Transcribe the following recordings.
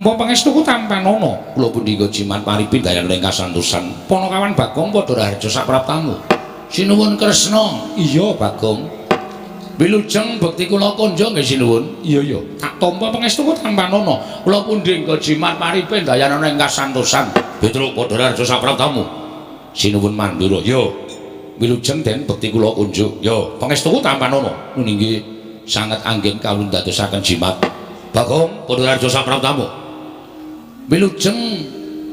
Mbok pangestuku tampanana. Kula pundi jimat paripi dayan ing kasantosan. Panakawan Bagong padha raharja sapraptamu. Sinuwun Kresna. Iya, Bagong. Wilujeng bekti kula konjo nggih sinuwun. Iya, iya. Tak tampa pangestuku tampanana. Kula pundi jimat paripi dayan ing kasantosan. Petruk padha raharja sapraptamu. Sinuwun Mandura. Yo. Wilujeng den bekti kula kunjuk. Yo, pangestuku tampanana. Nun inggih sanget anggen kawula ndadosaken jimat. Bagong padha raharja sapraptamu. Wilujeng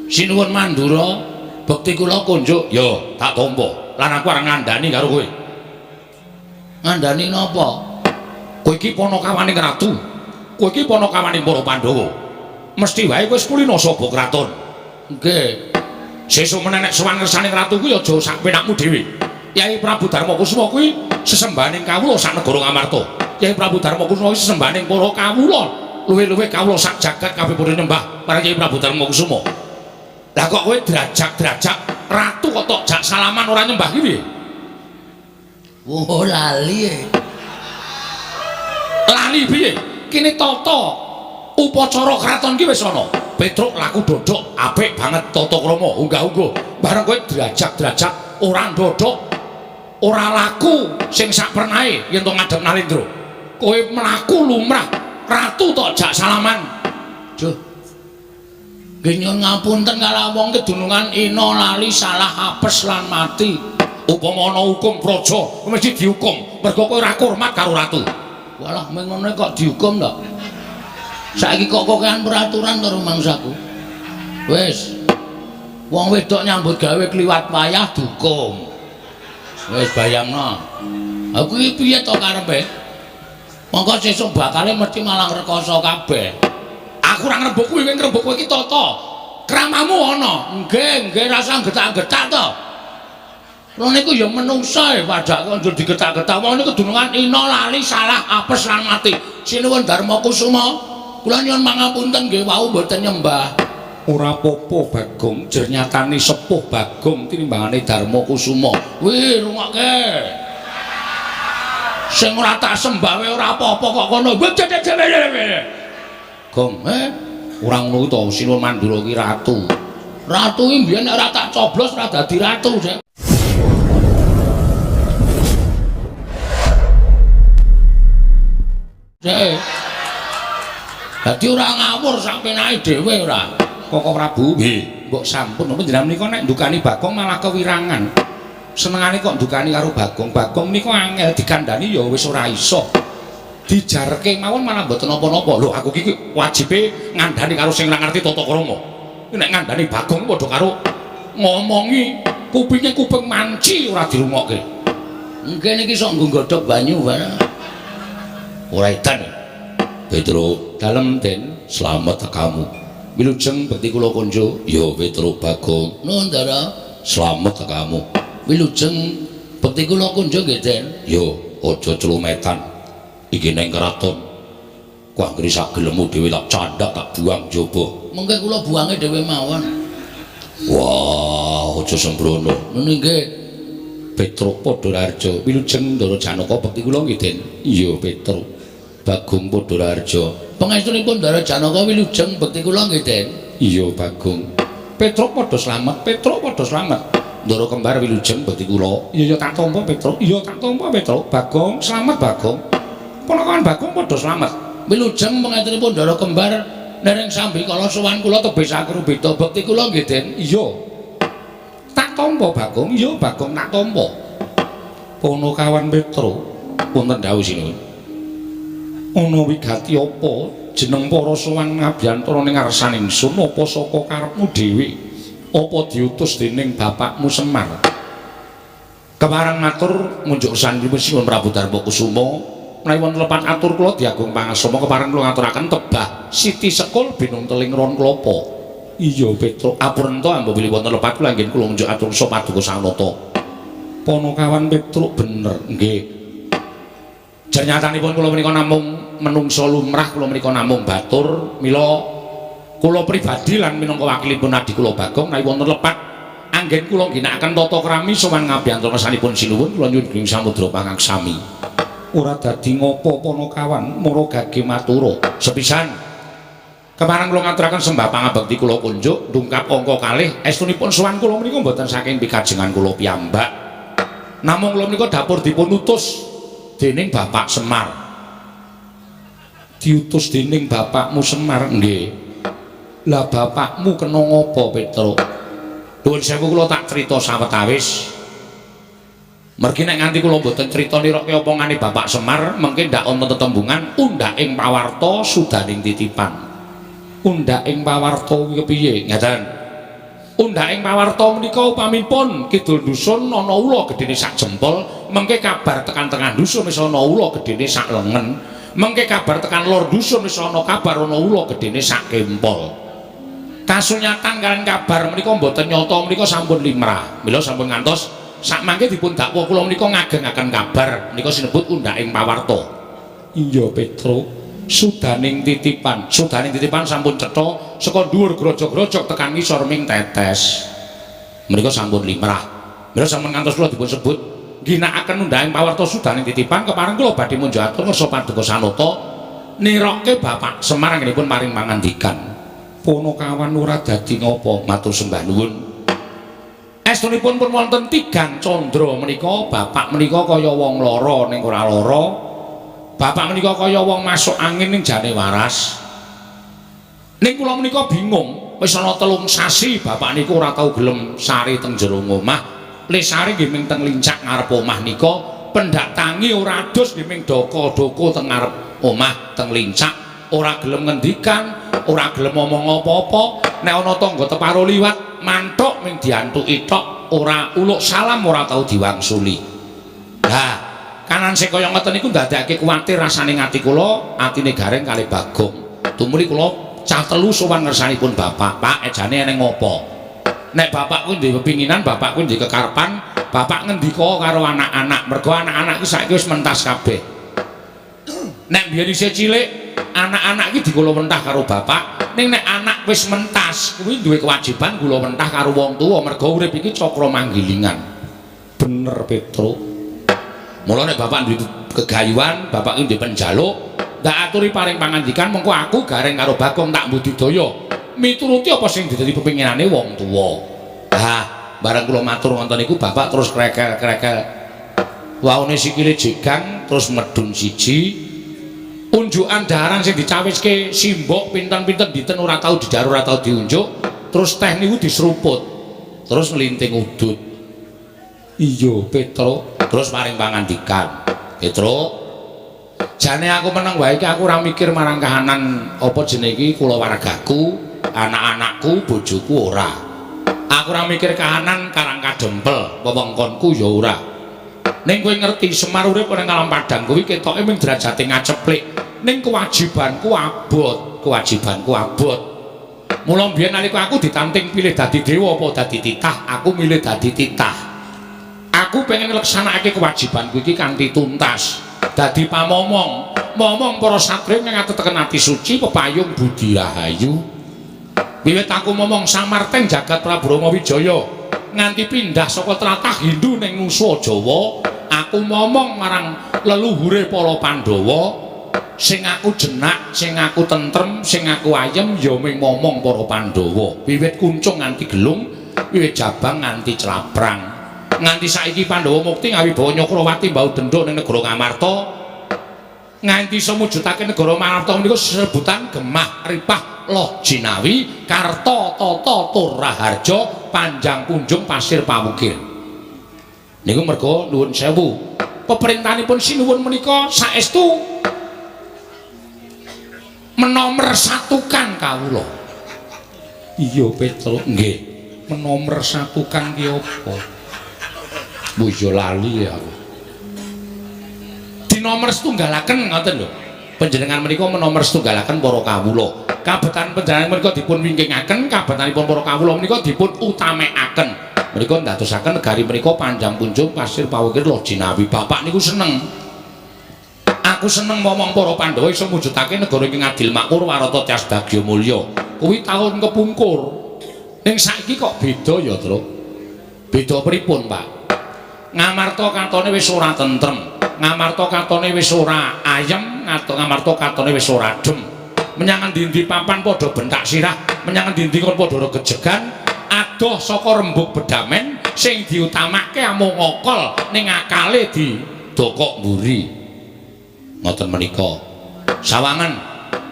sinuwun Mandura bekti kula kunjuk. Yo, tak tampa. Lan aku arep ngandani karo kowe. Ngandani napa? Kowe iki panakawaning ratu. Kowe iki panakawaning para Pandhawa. Mesti wae kowe wis kulina saba kraton. Nggih. Sesuk meneh nek sowan ngersaning ratu kuwi aja sak penakmu dhewe. Yai Prabu Darma Kusuma kuwi sesembahaning kawula sak negara Ngamarta. Yai Prabu Darma Kusuma kuwi sesembahaning para kawula. Luwih-luwih kawula sak jagat kabeh padha nyembah marang Kyai Prabu Darma Kusuma. Lah kok kowe drajak-drajak ratu kok tok jak salaman ora nyembah ki piye? Oh, lali e. Lali piye? Kene tata upacara kraton ki wis ana. Petruk laku dodok apik banget tata krama unggah-ungguh. Bareng kowe drajak-drajak ora ndodok ora laku sing sak pernahe yen to ngadhep Nalendra. Kowe mlaku lumrah ratu tok jak salaman. Duh. Nggih nyuwun ngapunten kala wong kedunungan ina lali salah apes lan mati. Upama ana hukum praja mesti dihukum mergo kowe ora hormat karo ratu. Walah meng ngono kok dihukum to. Saiki kok kokean peraturan to rumangsaku. Wis. Wong wedok nyambut gawe kliwat wayah dihukum. Wis bayangno. Aku iki piye to karepe? Mongko sesuk bakale mesti malang rekoso kabeh. Aku ora ngrembug kuwi, kowe ngrembug kowe iki tata kramamu ana. Nggih, nggih rasa getak-getak to. Lho niku ya menungsa e padake njur digetak-getak. Wong niku dunungan ina lali salah apes lan mati. Sinuwun Darma Kusuma, kula nyuwun pangapunten nggih wau mboten nyembah. Ora apa-apa Bagong, jer nyatane sepuh Bagong tinimbangane Darma Kusuma. Wih, rungokke. Sing ora tak sembah wae ora apa-apa kok kono. Gong, ora ngono to, Sinuwun Mandura ki ratu. Ratu ki mbiyen nek ora tak coblos ora dadi ratu, Dek. Dek. Dadi ora ngawur sak penake dhewe ora. Koko Prabu, nggih, mbok sampun panjenengan menika nek ndukani Bagong malah kewirangan. Senengane kok ndukani karo Bagong. Bagong menika angel dikandhani ya wis ora iso. Dijarke mawon malah mboten napa-napa. Lho aku iki wajibe ngandhani karo sing ora ngerti tata krama. Nek ngandhani Bagong padha karo ngomongi kupinge kuping manci ora dirungokke. Nggih niki sok nggo nggodhog banyu bareng. Ora edan. Petruk, dalem Den, slamet kamu. Wilujeng bekti kula konjo. Ya Petruk Bagong. Nuwun Ndara. Slamet kamu. Wilujeng bekti kula konjo nggih Den. Ya aja clometan. Iki neng kraton. Ku anggere sak gelemmu dhewe tak candhak tak buang njaba. Mengke kula buange dhewe mawon. Wah, aja sembrono. Nun nggih. Petruk padha raharja. Wilujeng Ndara Janaka bekti kula nggih Den. Iya Petruk. Bagong padha raharja. Pangestunipun Ndara Janaka wilujeng bekti kula nggih Den. Iya Bagong. Petruk padha slamet, Petruk padha slamet. Ndara kembar wilujeng bekti kula. Iya ya tak tampa Petruk. Iya tak tampa Petruk. Bagong slamet Bagong. Punakawan Bagong padha slamet. Wilujeng pangestunipun Ndara kembar nereng sambikala sowan kula tebih sakrubita bekti kula nggih Den. Iya. Tak tampa Bagong. Iya Bagong tak tampa. Punakawan Petruk wonten dawuh sinuwun. Ana wigati apa jeneng para sowan ngabiyantara ning ngarsan ingsun apa saka karepmu dhewe apa diutus dening bapakmu Semar? Kepareng matur ngunjuk sanipun Sinuwun Prabu Darma Kusuma menawi wonten lepat atur kula diagung pangasama kepareng kula ngaturaken tebah Siti Sekul binung teling ron klapa. Iya Petruk, apurenta ambo bilih wonten lepat kula anggen kula ngunjuk atur sapa paduka Sang Nata. Panakawan Petruk bener nggih. Jernyatanipun kula menika namung menungsa lumrah, kula menika namung batur, mila kula pribadi lan minangka wakilipun adi kula Bagong menawi wonten lepat anggen kula ngginakaken tata krami sowan ngabiyantara ngersanipun sinuwun kula nyuwun ing samudra pangaksami. Ora dadi ngopo Panakawan mara gage matura. Sepisan Kepareng kula ngaturaken sembah pangabekti kula kunjuk dungkap angka kalih estunipun sowan kula menika mboten saking pikajengan kula piyambak. Namung kula menika dapur dipun utus dening Bapak Semar. Diutus dening bapakmu Semar? Nggih. Lah bapakmu kena ngopo, Petruk? Nuwun sewu kula tak crita sawetawis. Mergi nek nganti kula mboten crita nirokke opongane Bapak Semar, mengke ndak wonten tetembungan undhak ing pawarta sudaning titipan. Undhak ing pawarta kuwi kepiye? Ngaten. Undhak ing pawarta menika upamipun kidul dusun ana ula gedene sak jempol, mengke kabar tekan tengah dusun wis ana ula gedene sak lengen. Mengke kabar tekan lor dusun wis ana kabar ana ula gedene sak kempol. Kasunyatan kalian kabar menika mboten nyata menika sampun limrah. Mila sampun ngantos sakmangke dipun dakwa kula menika ngagengaken kabar menika sinebut undhak ing pawarta. Iya, Petruk. Sudaning titipan, sudaning titipan sampun cetha saka dhuwur grojog-grojog tekan ngisor ming tetes. Menika sampun limrah. Mila sampun ngantos kula dipun sebut ginakaken undhak ing pawarta sudaning titipan, kepareng kula badhe munjuk atur ngersa paduka sanata nirokke Bapak Semar anggenipun paring pangandikan. Ponokawan ora dadi ngapa, matur sembah nuwun. Estunipun pun wonten tigang candra menika bapak menika kaya wong lara ning ora lara. Bapak menika kaya wong masuk angin ning jane waras. Ning kula menika bingung, wis ana 3 sasi bapak niku ora tau gelem sare teng jero omah. Le sare nggih ming teng lincak ngarep omah nika, pendak tangi ora adus nggih ming doko-doko teng ngarep omah teng lincak, ora gelem ngendikan, ora gelem ngomong apa-apa. Nek ana tangga teparo liwat, mantuk ming diantuki tok, ora uluk salam ora tau diwangsuli. Lah, kanan sing kaya ngoten niku ndadekake kuwatir rasane ati kula, atine Gareng kalih Bagong. Tumuli kula cah telu sowan ngersanipun bapak. Pak, ejane eneng ngopo? Nek bapak kuwi duwe pepinginan, bapak kuwi duwe kekarepan, bapak ngendika karo anak-anak. Mergo anak-anak iki saiki wis mentas kabeh. Nek biyen isih cilik, anak-anak iki dikula mentah karo bapak. Ning nek anak wis mentas, kuwi duwe kewajiban kula mentah karo wong tuwa, mergo urip iki cakra manggilingan. Bener, Petruk. Mula nek bapak duwe kegayuhan, bapak iki duwe penjaluk, ndak aturi paring pangandikan, mengko aku Gareng karo Bagong tak budidaya mituruti apa sing dadi pepinginane wong tuwa. Ah, bareng kula matur ngoten niku bapak terus krekel-krekel. Waune sikile jegang terus medun siji. Unjukan daharan sing dicawiske simbok pinten-pinten dinten ora tau didhahar, ora tau diunjuk, terus teh niku diseruput. Terus nglinting udut. Iya, Petruk. Terus paring pangandikan. Petruk, jane aku meneng wae iki aku ora mikir marang kahanan apa jenenge iki kulawargaku, anak-anakku, bojoku ora. Aku ora mikir kahanan Karang Kadempel, wewengkonku ya ora. Ning kowe ngerti Semar urip ning alam padang kuwi ketoke mung derajate ngaceplik. Ning kewajibanku abot, kewajibanku abot. Mula mbiyen nalika aku ditanting pilih dadi dewa apa dadi titah, aku milih dadi titah. Aku pengen nglaksanakake kewajibanku iki kanthi tuntas. Dadi pamomong, momong para satriya ngateteken ati suci pepayung budi rahayu. Wiwit aku momong samarteng jagat Prabu Rama Wijaya nganti pindah saka tlatah Hindu ning Nusa Jawa, aku momong marang leluhure para Pandhawa. Sing aku jenak, sing aku tentrem, sing aku ayem ya ming momong para Pandhawa. Wiwit kuncung nganti gelung, wiwit jabang nganti claprang. Nganti saiki Pandhawa mukti ngawibawa Nyakrawati mbau denduk ning negara Ngamarta. Nganti iso mujudake negara Ngamarta menika sebutan Gemah Ripah Loh Jinawi Karta Tata Tur Raharja Panjang Punjung Pasir Pawukir. Niku merga nuwun sewu. Peperintahanipun sinuwun menika saestu menomersatukan kawula. Iya, Petruk, nggih. Menomersatukan ki apa? Wis ya lali aku. Dinomer setunggalaken ngoten lho. Panjenengan menika menomer setunggalaken para kawula. Kabetan panjenengan menika dipun wingkingaken, kabetanipun para kawula menika dipun utamekaken. Menika ndadosaken negari menika panjang punjung pasir pawukir Loh Jinawi. Bapak niku seneng. Aku seneng momong para Pandhawa iso mujudake negara iki ngadil makmur warata tias bagya mulya. Kuwi taun kepungkur. Ning saiki kok beda ya, Truk? Beda pripun, Pak? Ngamarta katone wis ora tentrem, Ngamarta katone wis ora ayem, Ngamarta katone wis ora adem. Menyang endi-endi papan padha bentak sirah, menyang endi-endi kon padha regejegan, adoh saka rembug bedamen sing diutamake amung ngokol ning akale didokok mburi. Ngoten menika. Sawangen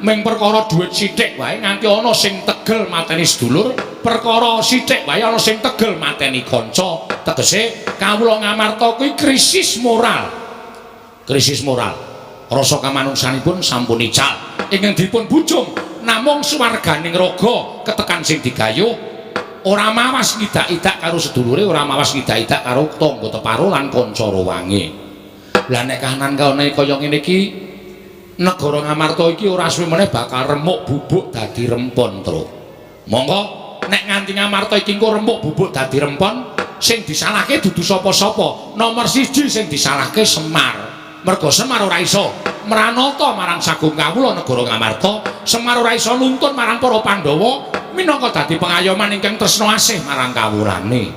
ming perkara dhuwit sithik wae nganti ana sing tegel mateni sedulur, perkara sithik wae ana sing tegel mateni kanca. Tegese kawula Ngamarta kuwi krisis moral. Krisis moral. Rasa kamanungsanipun sampun ical. Ingkang dipun bujung namung swarganing raga ketekan sing digayuh, ora mawas ngidak-idak karo sedulure, ora mawas ngidak-idak karo tangga teparo lan kanca rewange. Lah nek kahanan kaone kaya ngene iki, negara Ngamarta iki ora suwe meneh bakal remuk bubuk dadi rempon, Truk. Monggo nek nganti Ngamarta iki engko remuk bubuk dadi rempon, sing disalahke dudu sapa-sapa. Nomor siji sing disalahke Semar. Mergo Semar ora iso mranata marang sagung kawula negara Ngamarta, Semar ora iso nuntun marang para Pandhawa minangka dadi pengayoman ingkang tresna asih marang kawulane.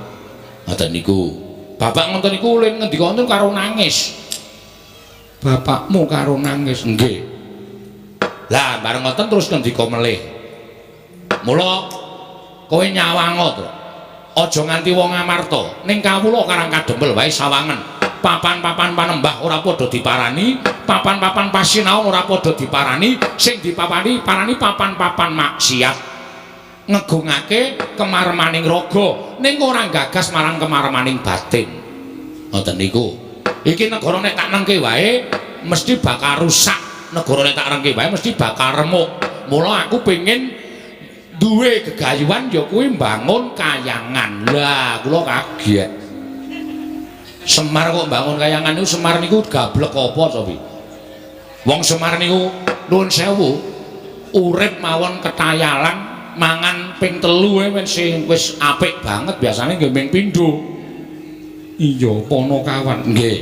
Ngoten niku. Bapak ngoten niku ulin ngendika wonten karo nangis. Bapakmu karo nangis? Nggih. Lah bareng ngoten terus ngendika melih. Mula kowe nyawango to. Aja nganti wong Ngamarta ning kawula Karang Kadempel wae sawangen. Papan-papan panembah ora padha diparani, papan-papan pasinaon ora padha diparani, sing dipapani parani papan-papan maksiat. Ngegungake kemaremaning raga ning ora gagas marang kemaremaning batin. Ngoten niku. Iki negara nek tak nengke wae mesti bakal rusak. Negara nek tak rengke wae mesti bakal remuk. Mula aku pengen duwe gegayuhan ya kuwi mbangun kayangan. Lah kula kaget. Semar kok mbangun kayangan niku, Semar niku gablek apa to pi? Wong Semar niku nuwun sewu urip mawon ketayalan, mangan ping 3 wis wis apik banget, biasane nggih ming pindho. Iya, Panakawan. Nggih.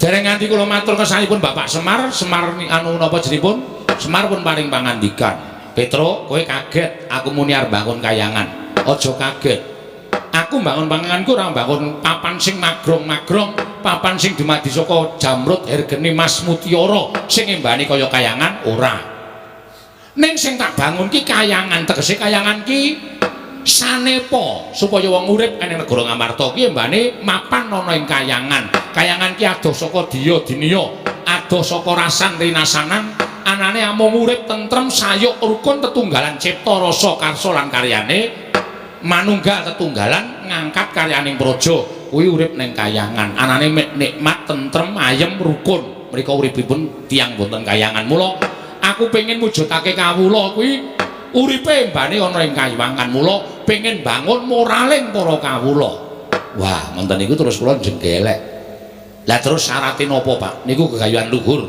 Dereng nganti kula matur kesanipun Bapak Semar, Semar anu napa jenipun? Semar pun paring pangandikan. Petro, kowe kaget aku muni arep bangun kayangan. Aja kaget. Aku mbangun panganganku ora mbangun papan sing magrong-magrong, papan sing dumadi saka jamrut, hergeni, mas, mutiara sing embane kaya kayangan ora. Ning sing tak bangun ki kayangan, tegese kayangan ki sanepa supaya wong urip ing negara Ngamarta ki embane mapan ana ing kayangan. Kayangan ki adoh saka diya diniya, adoh saka rasan rinasanan, anane amung urip tentrem, sayuk, rukun, tetunggalan cipta rasa karsa lan karyane, manunggal tetunggalan ngangkat karyaning praja. Kuwi urip ning kayangan, anane nikmat, tentrem, ayem, rukun. Mriko uripipun tiyang wonten kayangan. Mula aku pengen mujudake kawula kuwi uripe embane ana ing kayangan. Mula pengen bangun moraling para kawula. Wah, ngoten niku terus kula jenggelek. Lah terus syarate napa, Pak? Niku gegayuhan luhur.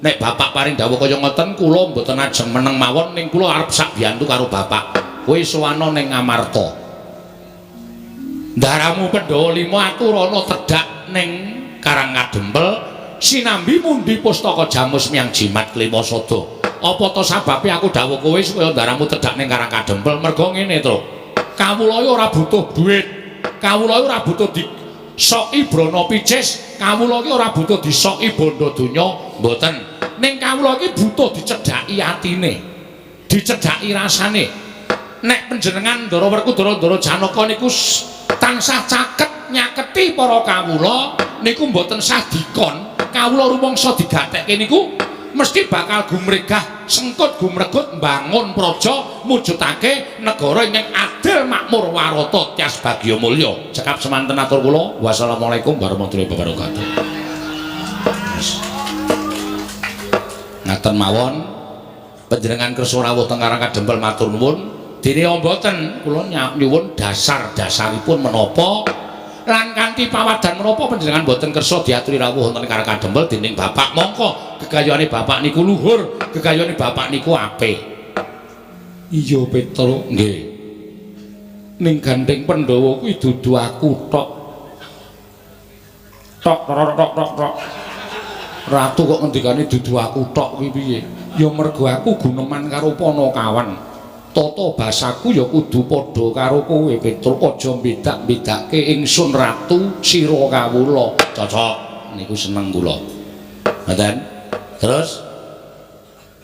Nek bapak paring dawuh kaya ngoten, kula mboten ajeng meneng mawon, ning kula arep sak biyantu karo bapak. Kowe sowana ning Ngamarta. Ndaramu Pandhawa 5 aturana tedhak ning Karang Kadempel sinambi mundi pustaka jamus miyang jimat klima sada. Apa to sababe aku dawuh kowe supaya ndaramu tedhak ning Karang Kadempel? Mergo ngene, Truk. Kawula ora butuh duit. Kawula ora butuh disoki brana picis. Kawula iki ora butuh disoki bondo donya, mboten. Ning kawula iki butuh dicedhaki atine. Dicedhaki rasane. Nek panjenengan Ndara Werkudara, Ndara Janaka niku tansah caket nyaketi para kawula niku mboten sah dikon, kawula rumangsa digatekke niku mesti bakal gumregah sengkut gumregut mbangun praja mujudake negara ingkang adil makmur warata tias bagya mulya. Cekap semanten atur kula. Wassalamualaikum warahmatullahi wabarakatuh. Ngaten mawon panjenengan kersa rawuh teng Karang Kadempel, matur nuwun. Dene mboten kula nyuwun dasar-dasaripun menapa lan kanthi pawadan menapa panjenengan mboten kersa diaturi rawuh wonten Karang Kadempel dening bapak. Mongko gegayane bapak niku luhur, gegayane bapak niku apik. Iya, Petro. Nggih. Ning gandeng Pandhawa kuwi dudu aku tok. Tok tok tok tok tok. Ratu kok ngendikane dudu aku tok kuwi piye? Ya mergo aku guneman karo Panakawan. Tata basaku ya kudu padha karo kowe, Petruk. Aja bedak-bedake ingsun ratu sira kawula. Cocok. Niku seneng kula. Ngoten. Terus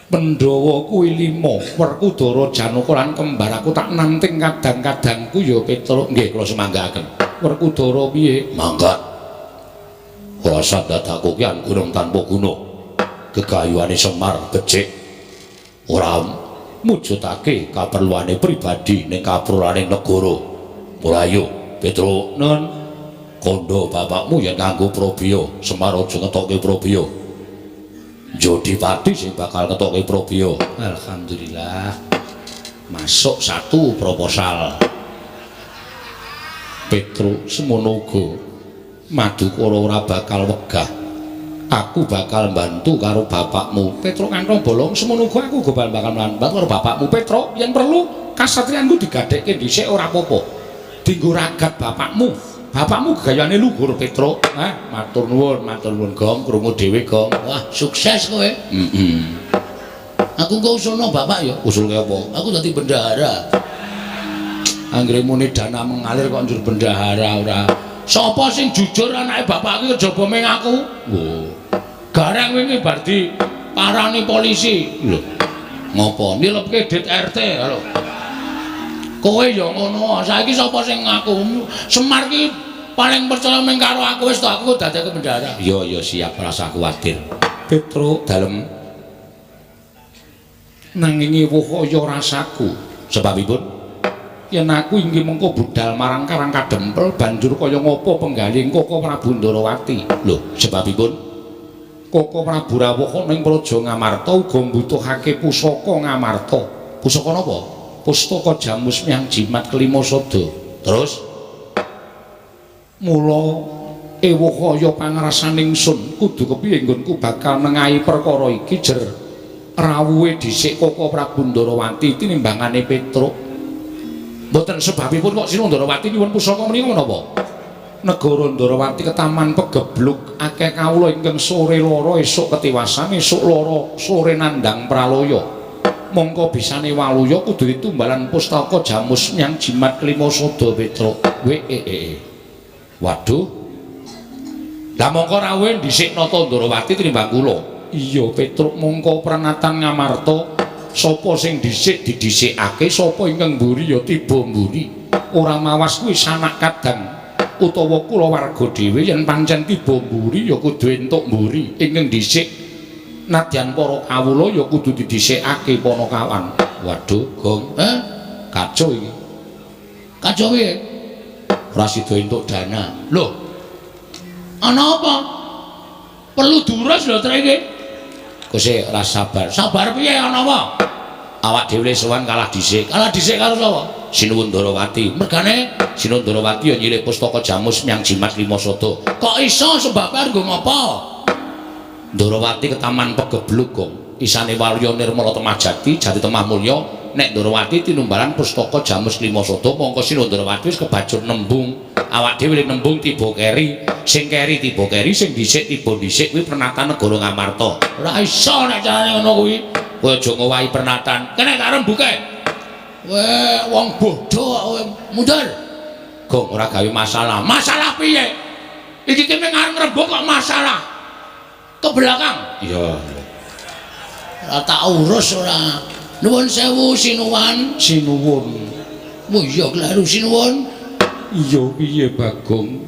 Pandhawa kuwi 5, Werkudara, Janaka lan kembar aku tak nanting kadang-kadangku ya Petruk. Nggih, kula semanggaaken. Werkudara piye? Mangkat. Ora sadadaku ki gunung tanpa guna. Gegayuhane Semar becik. Ora mujudake kaperluane pribadi ning kaperluane negara. Mula ayo Petruk, nun kandha bapakmu yen nganggo probya, Semar aja ngetokke probya. Jodipati sing bakal ngetokke probya. Alhamdulillah. Masuk satu proposal. Petruk semono uga Madukara ora bakal wegah. Aku bakal bantu karo bapakmu. Petruk kantong bolong semono uga aku uga bakal bantu karo bapakmu Petruk. Yen perlu kasatriyanku digadhekke dhisik ora apa-apa. Dinggo ragat bapakmu. Bapakmu gayane luhur Petruk. Hah, matur nuwun Gong, krungu dhewe Gong. Wah, sukses kowe. Heeh. Aku kok usulno bapak ya. Usulke apa? Aku dadi bendahara. Anggere muni dana mengalir kok njur bendahara ora. Sapa sing jujur anake bapak iki kejaba ming aku? Lho. Gareng wingi bar di parani polisi. Lho. Ngopo? Nilepke dit RT lho. Kowe ya ngono. Saiki sapa sing ngaku? Semar ki paling percaya ming karo aku wis to, aku dadeke bendahara. Iya ya siap, rasa kuwatir. Petruk dalem nanging ewuh kaya rasaku. Sebabipun yen aku inggih mengko budal marang Karang Kadempel banjur kaya ngopo penggalih Koko Prabu Ndarawati. Lho, sebabipun Koko Prabu rawuh ning Praja Ngamarta uga mbutuhake pusaka Ngamarta. Pusaka napa? Pustaka Jamus Miang Jimat Kelima Sada. Terus mula ewuh kaya pangrasaning sun kudu kepiye nggonku bakal nengahi perkara iki jer rawuhe dhisik Koko Prabu Ndarawati tinimbangane Petruk. Mboten sebabipun kok Sinuwun Ndarawati nyuwun pusaka menika menapa? Negara Ndarawati ketaman pegebluk akeh kawula ingkang sore lara esuk ketiwasan esuk lara sore nandhang pralaya. Mongko bisane waluya kudu ditumbalan pustaka Jamus Miang Jimat Kelima Sada Petruk. We. Waduh. Lah mongko rawuhe dhisik Nata Ndarawati tinimbang kula. Iya Petruk, mongko pranatan Ngamarta sapa sing dhisik didhisikake, sapa ingkang mburi ya tiba mburi. Ora mawas kuwi sanak kadang utawa kulawarga dhewe yen pancen tiba mburi ya kudu entuk mburi. Ingkang dhisik nadyan para kawula ya kudu didhisikake panakawan. Waduh, Gong. Kacau iki. Kacau piye? Ora sida entuk dana. Lho. Ana apa? Perlu durus lho trek iki. Kose ora sabar. Sabar piye ana apa? Awak dhewe sowan kalah dhisik. Kalah dhisik karo sapa? Sinuwun Ndarawati. Mergane Sinuwun Ndarawati ya nyilih pustaka Jamus Miang Jimat Lima Sada. Kok iso sebabe nggo ngopo? Ndarawati ketaman pegebluk, Gong. Isane Warya Nirmala Temah Jati, Jati Temah Mulya. Nek Ndarawati tinumbalan pustaka Jamus Lima Sada, mongko Sinuwun Ndarawati wis kebacut nembung. Awak dhewe nembung tiba keri, sing keri tiba keri, sing dhisik tiba dhisik kuwi pernatan negara Ngamarta. Ora iso nek carane ngono kuwi. Kowe aja ngowahi pernatan. Kene tak rembuke. Kowe wong bodho kok kowe. Mundur. Gong ora gawe masalah. Masalah piye? Iki ki mung arep ngrembug kok masalah. Ke belakang. Iya. Ora tak urus ora. Nuwun sewu sinuwun. Sinuwun. Oh iya kleru sinuwun. Iya piye Bagong?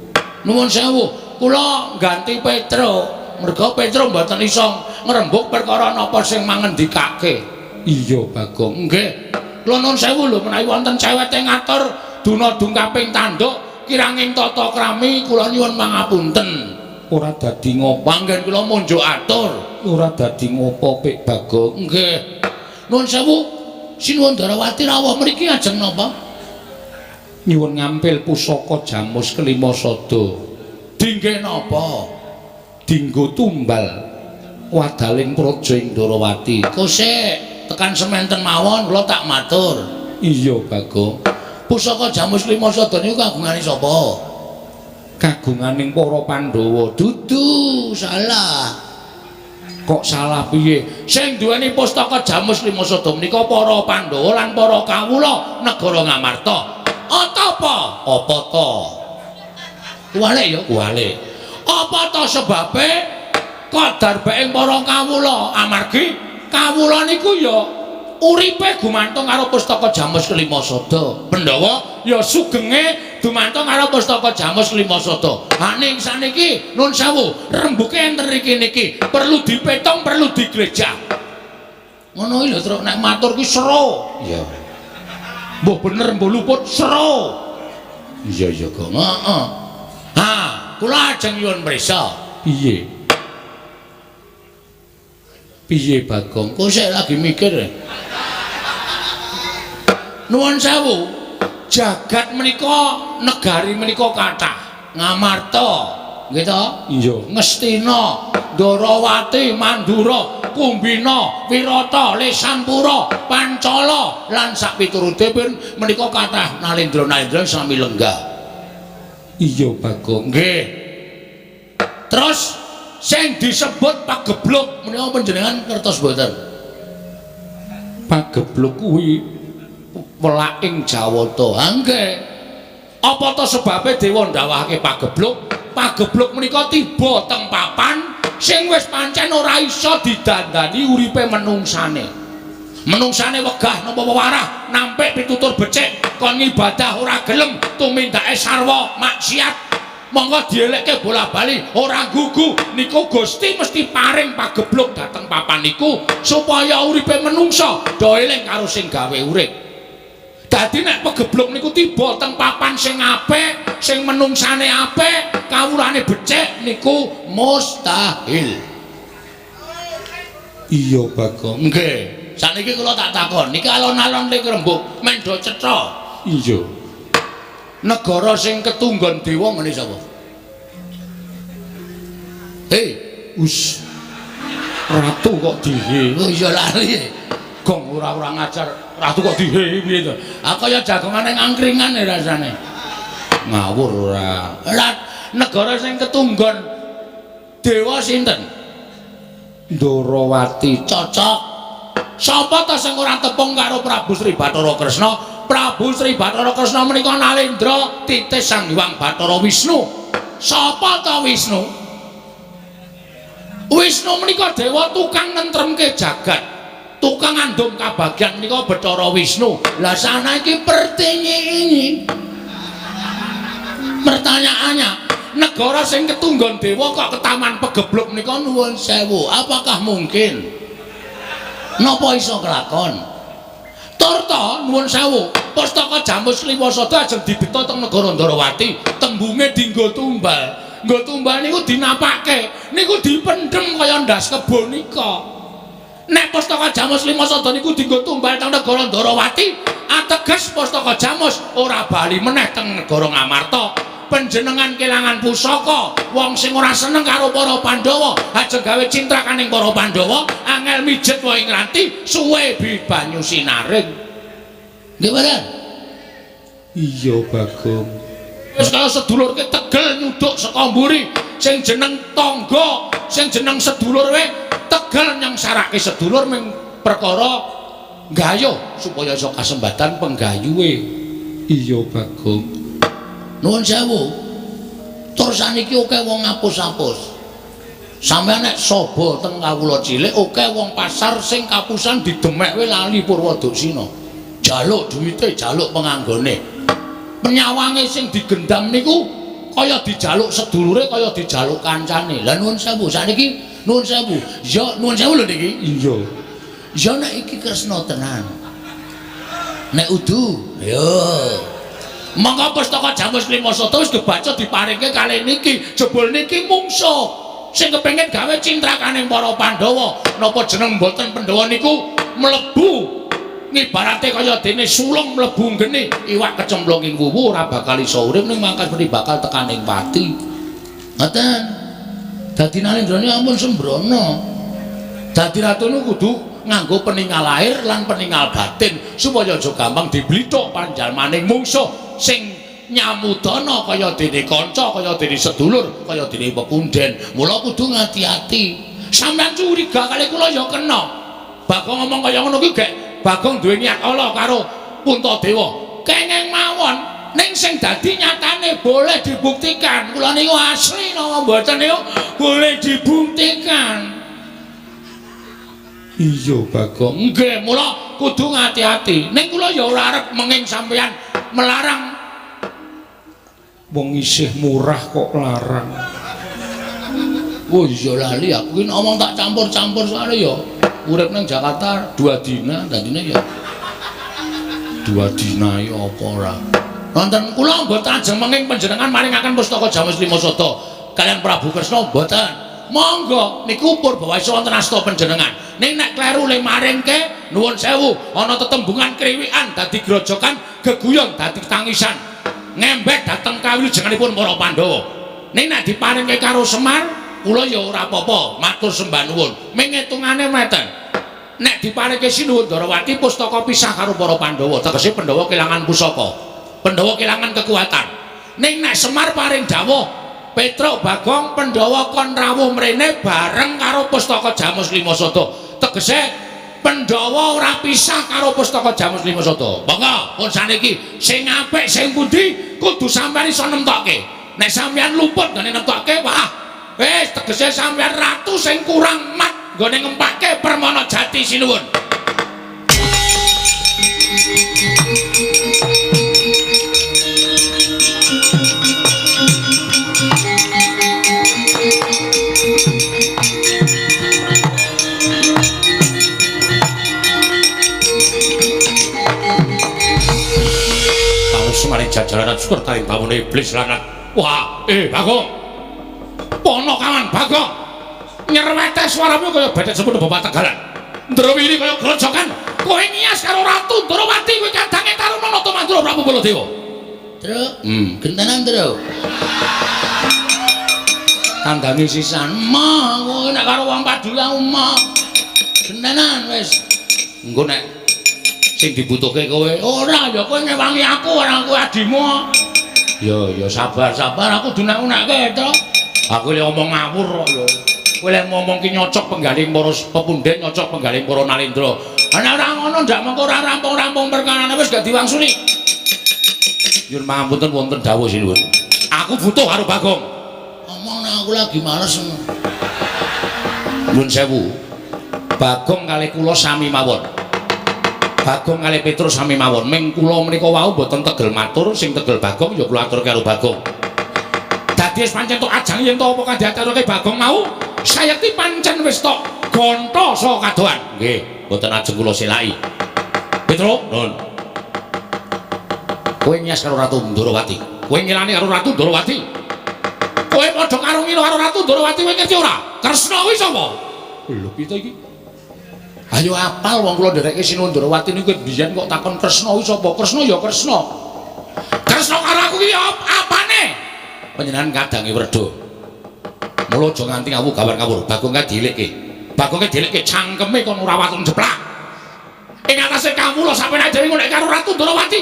Nuwun sewu, kula ganti Petruk. Merga Petruk mboten iso ngrembug perkara napa sing mangendikake. Iya Bagong. Nggih. Kula nuwun sewu lho menawi wonten cewete ngatur duna dungkaping tanduk kiranging tata krami kula nyuwun mangapunten. Ora dadi ngopo. Panggen kula munjuk atur. Ora dadi ngopo Pik Bagong. Nggih. Nuwun sewu, Sinuwun Ndarawati rawuh mriki ajeng napa? Nyuwun ngampil pusaka Jamus Kelima Sada. Dingge napa? Dinggo tumbal wadaling praja ing Ndarawati. Kosek tekan sementen mawon kula tak matur. Iya Bagong. Pusaka Jamus Kelima Sada niku kagungane sapa? Kagunganing para Pandhawa. Dudu, salah. Kok salah piye? Sing duweni pustaka Jamus Lima Sada menika para Pandhawa lan para kawula negara Ngamarta. Apa? Apa to? Kuwalik ya, kuwalik. Apa to sebabe kok darbeking para kawula amargi Kawula niku ya uripe gumantung karo pustaka Jamus Kelima Sada. Pandhawa ya sugenge dumantung karo pustaka Jamus Kelima Sada. Ha ning saniki nun sewu, rembuke enten riki niki perlu dipetung, perlu diglejah. Ngono iki lho, Truk, nek matur ki sero. Iya. Mbuh bener mbuh luput sero. Iya iya, Gong. Heeh. Ha, kula ajeng nyuwun prisa. Piye? Piye Bagong? Kok sik lagi mikir? Nuwun sewu. Jagat menika negari menika kathah. Ngamarta, nggih to? Iya. Ngastina, Ndarawati, Mandura, Kumbina, Wirata, Lesanpura, Pancala lan sakpiturute pun menika kathah nalendra-nalendra sami lenggah. Iya, Bagong. Nggih. Terus sing disebut pagebluk menika panjenengan ngertos mboten? Pagebluk kuwi welaking Jawata. Ha nggih. Apa ta sebabe dewa ndawahake pagebluk? Pagebluk menika tiba teng papan sing wis pancen ora iso didandani uripe menungsane. Menungsane wegah napa wewarah, nampik pitutur becik, kon ngibadah ora gelem, tumindake sarwa maksiat. Monggo dielekke bola-bali ora gugu niku Gusti mesti paring pagebluk dhateng papan niku supaya uripe menungsa do eling karo sing gawe urip. Dadi nek pegebluk niku tiba teng papan sing apik, sing menungsane apik, kawulane becik niku mustahil. Iya, Bagong. Nggih. Saniki kula tak takon, niki alon-alon ning rembug mendo cetha. Iya. Negara sing ketunggon dewa ngene sapa? Hei, Us. Ratu kok dihe. Oh iya lali. Gong ora-ora ngajar. Ratu kok dihe piye to? Ah kaya jagongane angkringan ya rasane. Ngawur ora. Lah negara sing ketunggon dewa sinten? Ndarawati. Cocok. Sapa ta sing ora tepung karo Prabu Sri Bathara Kresna? Prabu Sri Bathara Kresna menika nalendra titis Sang Hyang Bathara Wisnu. Sapa ta Wisnu? Wisnu menika dewa tukang nentremke jagat. Tukang ngandum kabagyan menika Bathara Wisnu. Lah sana iki pertanyaan. Pertanyaannya, negara sing ketunggon dewa kok ketaman pegebluk menika nuwun sewu. Apakah mungkin? Napa iso kelakon? Turta nuwun sewu, pustaka Jamus Liwasada ajeng dibeta teng negara Ndarawati, tembunge dinggo tumbal. Nggo tumbal niku dinapake, niku dipendhem kaya ndas kebo nika. Nek pustaka Jamus Liwasada niku dinggo tumbal teng negara Ndarawati, ateges pustaka Jamus ora bali meneh teng negara Ngamarta. Panjenengan kelangan pusaka, wong sing ora seneng karo para Pandhawa, ajeng gawe cintrakaning para Pandhawa, angel mijet wae ngranti, suwe bibanyu sinaring. Nggih mboten? Iya, Bagong. Wis kaya sedulur ke tegel nyuduk saka mburi, sing jeneng tangga, sing jeneng sedulur wae tegel nyengsarake sedulur ming perkara gayuh supaya iso kasembatan penggayuhe. Iya, Bagong. Nuwun sewu. Tur saniki akeh wong ngapus-apus. Sampeyan nek saba teng kawula cilik akeh wong pasar sing kapusan didemek wae lali Purwoduksina. Jaluk duwite, jaluk penganggone. Penyawange sing digendam niku kaya dijaluk sedulure, kaya dijaluk kancane. Lah nuwun sewu, sakniki nuwun sewu. Ya nuwun sewu lho niki. Iya. Ya nek iki Kresna tenan. Nek udu, yo. Monggo pustaka Jamus Limasada wis kebaca diparingke kalih niki. Jebul niki mungsuh sing kepengin gawe cintrakaning para Pandhawa. Napa jeneng mboten Pandhawa niku mlebu ngibarate kaya dene sulung mlebu nggene iwak kecemplung ing wuwu ora bakal iso urip ning mangkas mesti bakal tekaning pati. Ngoten. Dadi Nalendrane ampun sembrono. Dadi ratu niku kudu nganggo peningal lahir lan peningal batin supaya aja gampang diblithuk panjalmaning mungsuh sing nyamudana kaya dene kanca, kaya dene sedulur, kaya dene pepunden. Mula kudu ngati-ati. Sampeyan curiga kali kula ya kena. Bagong ngomong kaya ngono kuwi gek Bagong duwe niat ala karo Puntadewa. Kenging mawon ning sing dadi nyatane boleh dibuktikan. Kula niku asli napa mboten niku boleh dibuktikan. Iya, Bagong. Nggih, mula kudu ngati-ati. Ning kula ya ora arep menging sampeyan melarang. Wong isih murah kok larang. Oh iya lali aku ki ngomong tak campur-campur soalnya ya urip nang Jakarta 2 dina, dadine ya 2 dina ya apa ora. Wonten kula mboten ajeng menging panjenengan maringaken pustaka Jamus Lima Sada kalian Prabu Kresna mboten. Monggo niku purbawasa wonten asta panjenengan. Ning nek kleru le maringke nuwun sewu ana tetembungan kriwikan dadi grojokan geguyon dadi tangisan. Ngembek dhateng kawilujenganipun para Pandhawa. Ning nek diparingke karo Semar kula ya ora apa-apa, matur sembah nuwun. Ming ngitungane meten. Nek diparingke Sinuwun Ndarawati pustaka pisah karo para Pandhawa, tegese Pandhawa kelangan pusaka. Pandhawa kelangan kekuatan. Ning nek Semar paring dawuh Petruk Bagong Pandhawa kon rawuh mrene bareng karo pustaka Jamus Lima Sada. Tegese Pandhawa ora pisah karo pustaka Jamus Lima Sada. Monggo pun saniki sing apik sing pundi kudu sampeyan iso nemtokke. Nek sampeyan luput nggone nemtokke, wah wis tegese sampeyan ratu sing kurang mat nggone ngempake Permana Jati sinuwun. Mari jajaran syukur taring bawone iblis lanat. Wah, Bagong. Ponokawan Bagong. Nyerwete suaramu kaya becek semono bapak Tegalan. Ndrawiri kaya grojokan. Kowe ngias karo Ratu Ndrawati kowe kadange Taruna Nata Mandura Prabu Baladewa. Truk, gentenan truk. Tanggangi sisan. Mah, kowe nek karo wong paduli aku mah. Gentenan wis. Engko nek sing dibutuhke kowe ora ya kowe ngewangi aku ora kowe adimu. Ya ya sabar-sabar aku dunak-unake to. Aku lek omong ngawur kok ya. Kowe lek ngomong ki nyocok penggaling para pepundhen, nyocok penggaling para nalendra. Ana ora ngono ndak mengko ora rampung-rampung perkarane wis gak diwangsuli. Nyuwun pangapunten wonten dawuh sinuwun. Aku butuh karo Bagong. Omong nek aku lagi males. Nyuwun sewu. Bagong kalih kula sami mawon. Bagong kalih Petruk sami mawon. Ming kula menika wau mboten tegel matur, sing tegel Bagong ya kula atur karo Bagong. Dadi wis pancen tok ajang yen to apa kang diaturke Bagong mau, sayekti pancen wis tok gonta saka kadohan. Nggih, mboten ajeng kula selaki. Petruk, nun. Kowe nyas karo Ratu Ndrawati. Kowe ngilani karo Ratu Ndrawati. Kowe padha karo ngilo karo Ratu Ndrawati kowe ngerti ora? Kresna kuwi sapa? Lho piye to iki? Ayo apal wong kula ndereke Sinuwun Ndrawati niku biyen kok takon Kresna kuwi sapa? Kresna ya Kresna. Kresna karo aku ki apane? Panjenengan kadange werda. Mula aja nganti ngawu gawar-gawur. Bagong kae dilikke. Bagong kae dilikke cangkeme kon ora waton jeplak. Ing atase kawula sampeyan dhewe ngono karo Ratu Ndrawati.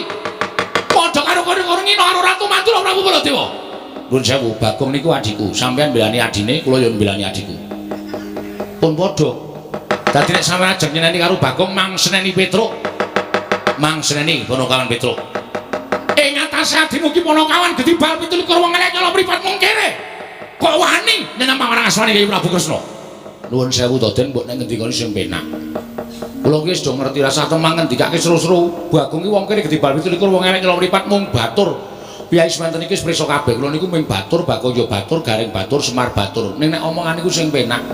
Padha karo kono ngino karo Ratu Mandura Prabu Baladewa. Nuwun sewu, Bagong niku adhiku. Sampeyan mbelani adine, kula ya mbelani adhiku. Pun padha. Dadi nek sampeyan ajeng nyeneni karo Bagong mang seneni Petruk. Mang seneni Ponokawan Petruk. Ing atase adimu ki Ponokawan gedhi bal 27 wong elek nyolong mripat mung kere. Kok wani nyeneng pamarang asmane Kyai Prabu Kresna. Nuwun sewu to Den, mbok nek ngendikane sing penak. Kula ki wis do ngerti rasa temang ngendikake seru-seru. Bagong ki wong kere gedhi bal 27 wong elek nyolong mripat mung batur. Piyai semanten iki wis prisa kabeh. Kula niku mung batur, Bagong ya batur, Gareng batur, Semar batur. Ning nek omongan niku sing penak.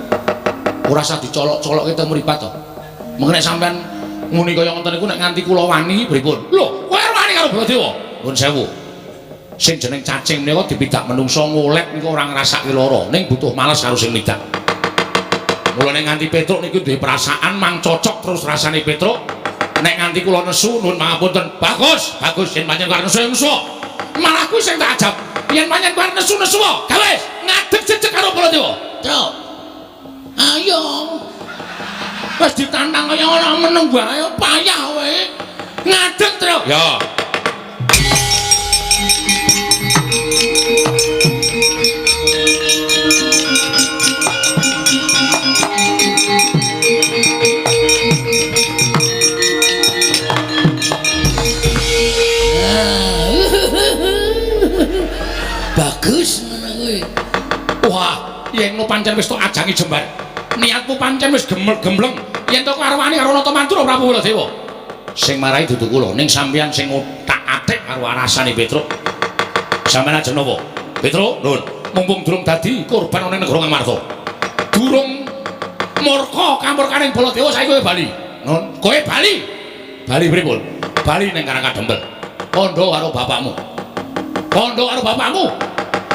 Ora usah dicolok-colokke teng mripat to. Mengko nek sampean muni kaya ngoten niku nek nganti kula wani pripun? Lho, kowe wani karo Baladewa? Nuwun sewu. Sing jeneng cacing menika dipidak menungsa ngolet niku ora ngrasake lara, ning butuh males karo sing midak. Mula nek nganti Petruk niku duwe perasaan mang cocok terus rasane Petruk. Nek nganti kula nesu nuwun pangapunten. Bagus, bagus yen pancen karo nesu nesu. Malah kuwi sing tak ajab. Yen pancen karo nesu-nesu, gawe ngadeg jejeg karo Baladewa. Truk. Ayo. Wis ditantang kaya ora meneng wae payah kowe. Ngadeg, Truk. Ya. Bagus ngono kuwi. Wah, yen no pancen wis tok ajangi jembar. Niatmu pancen wis gembleng. Yen to arwani karo Nata Mandura Prabu Baladewa. Sing marai dudu kula, ning sampeyan sing othak-atik karo arasane Petruk. Sampeyan aja napa? Petruk, nuwun. Mumpung durung dadi korban ana ing negara Ngamarta. Durung murka kamurkaning Baladewa saiki kowe bali. Nun, kowe bali. Bali pripun? Bali ning Karang Kadempel. Kandha karo bapakmu. Kandha karo bapakmu.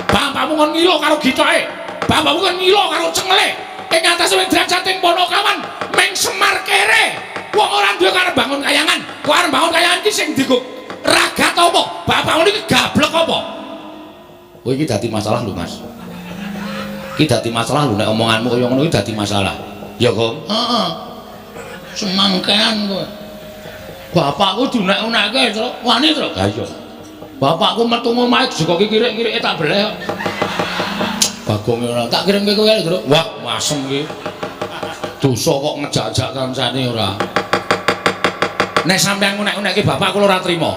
Bapakmu kon ngilo karo gitoke. Bapakmu kon ngilo karo cengele. Ing atase derajate Ponokawan ming Semar kere. Wong ora duwe karep bangun kayangan. Kok arep bangun kayangan iki sing digo ragat apa? Bapakmu niki gablek apa? Kowe iki dadi masalah lho, Mas. Iki dadi masalah lho nek omonganmu kaya ngono iki dadi masalah. Ya, Gong? Heeh. Semangkean kowe. Bapakku diunek-unekke, Truk. Wani, Truk. Ha iya. Bapakku metu omahe jegoki kirik-kirike tak beleh kok. Bagong ora tak kirimke kowe lho, Truk. Wah, masem iki. Dosa kok ngejak-jak kancane ora. Nek sampeyan ngunek-unekke bapak kula ora trima.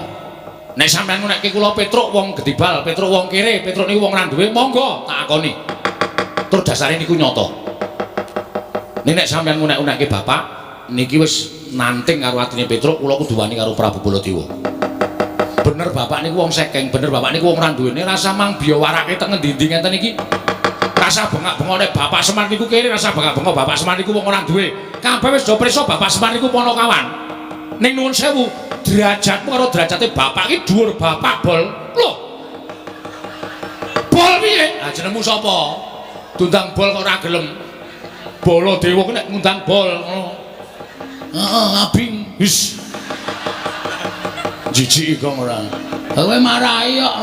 Nek sampeyan ngunekke kula Petruk wong gedibal, Petruk wong kere, Petruk niku wong ora duwe, monggo tak akoni. Tur dasare niku nyata. Nek sampeyan ngunek-unekke bapak niki wis nanting karo atine Petruk, kula kudu wani karo Prabu Baladewa. Bener bapak niku wong sekeng, bener bapak niku wong ora duwene, rasa mang biyawarake teng ngendi-endi ngenten iki. Rasa bengak-bengok nek bapak Semar niku kere, rasa bengak-bengok bapak Semar niku wong ora duwe. Kabeh wis do prisa bapak Semar niku Ponokawan. Ning nuwun sewu, derajatmu karo derajate bapak iki dhuwur bapak bol. Lho. Bol piye? Lah jenengmu sapa? Diundang bol kok ora gelem. Baladewa ku nek ngundang bol ngono. Heeh, abing. Wis. Jijik kok ora. Kowe marahi kok.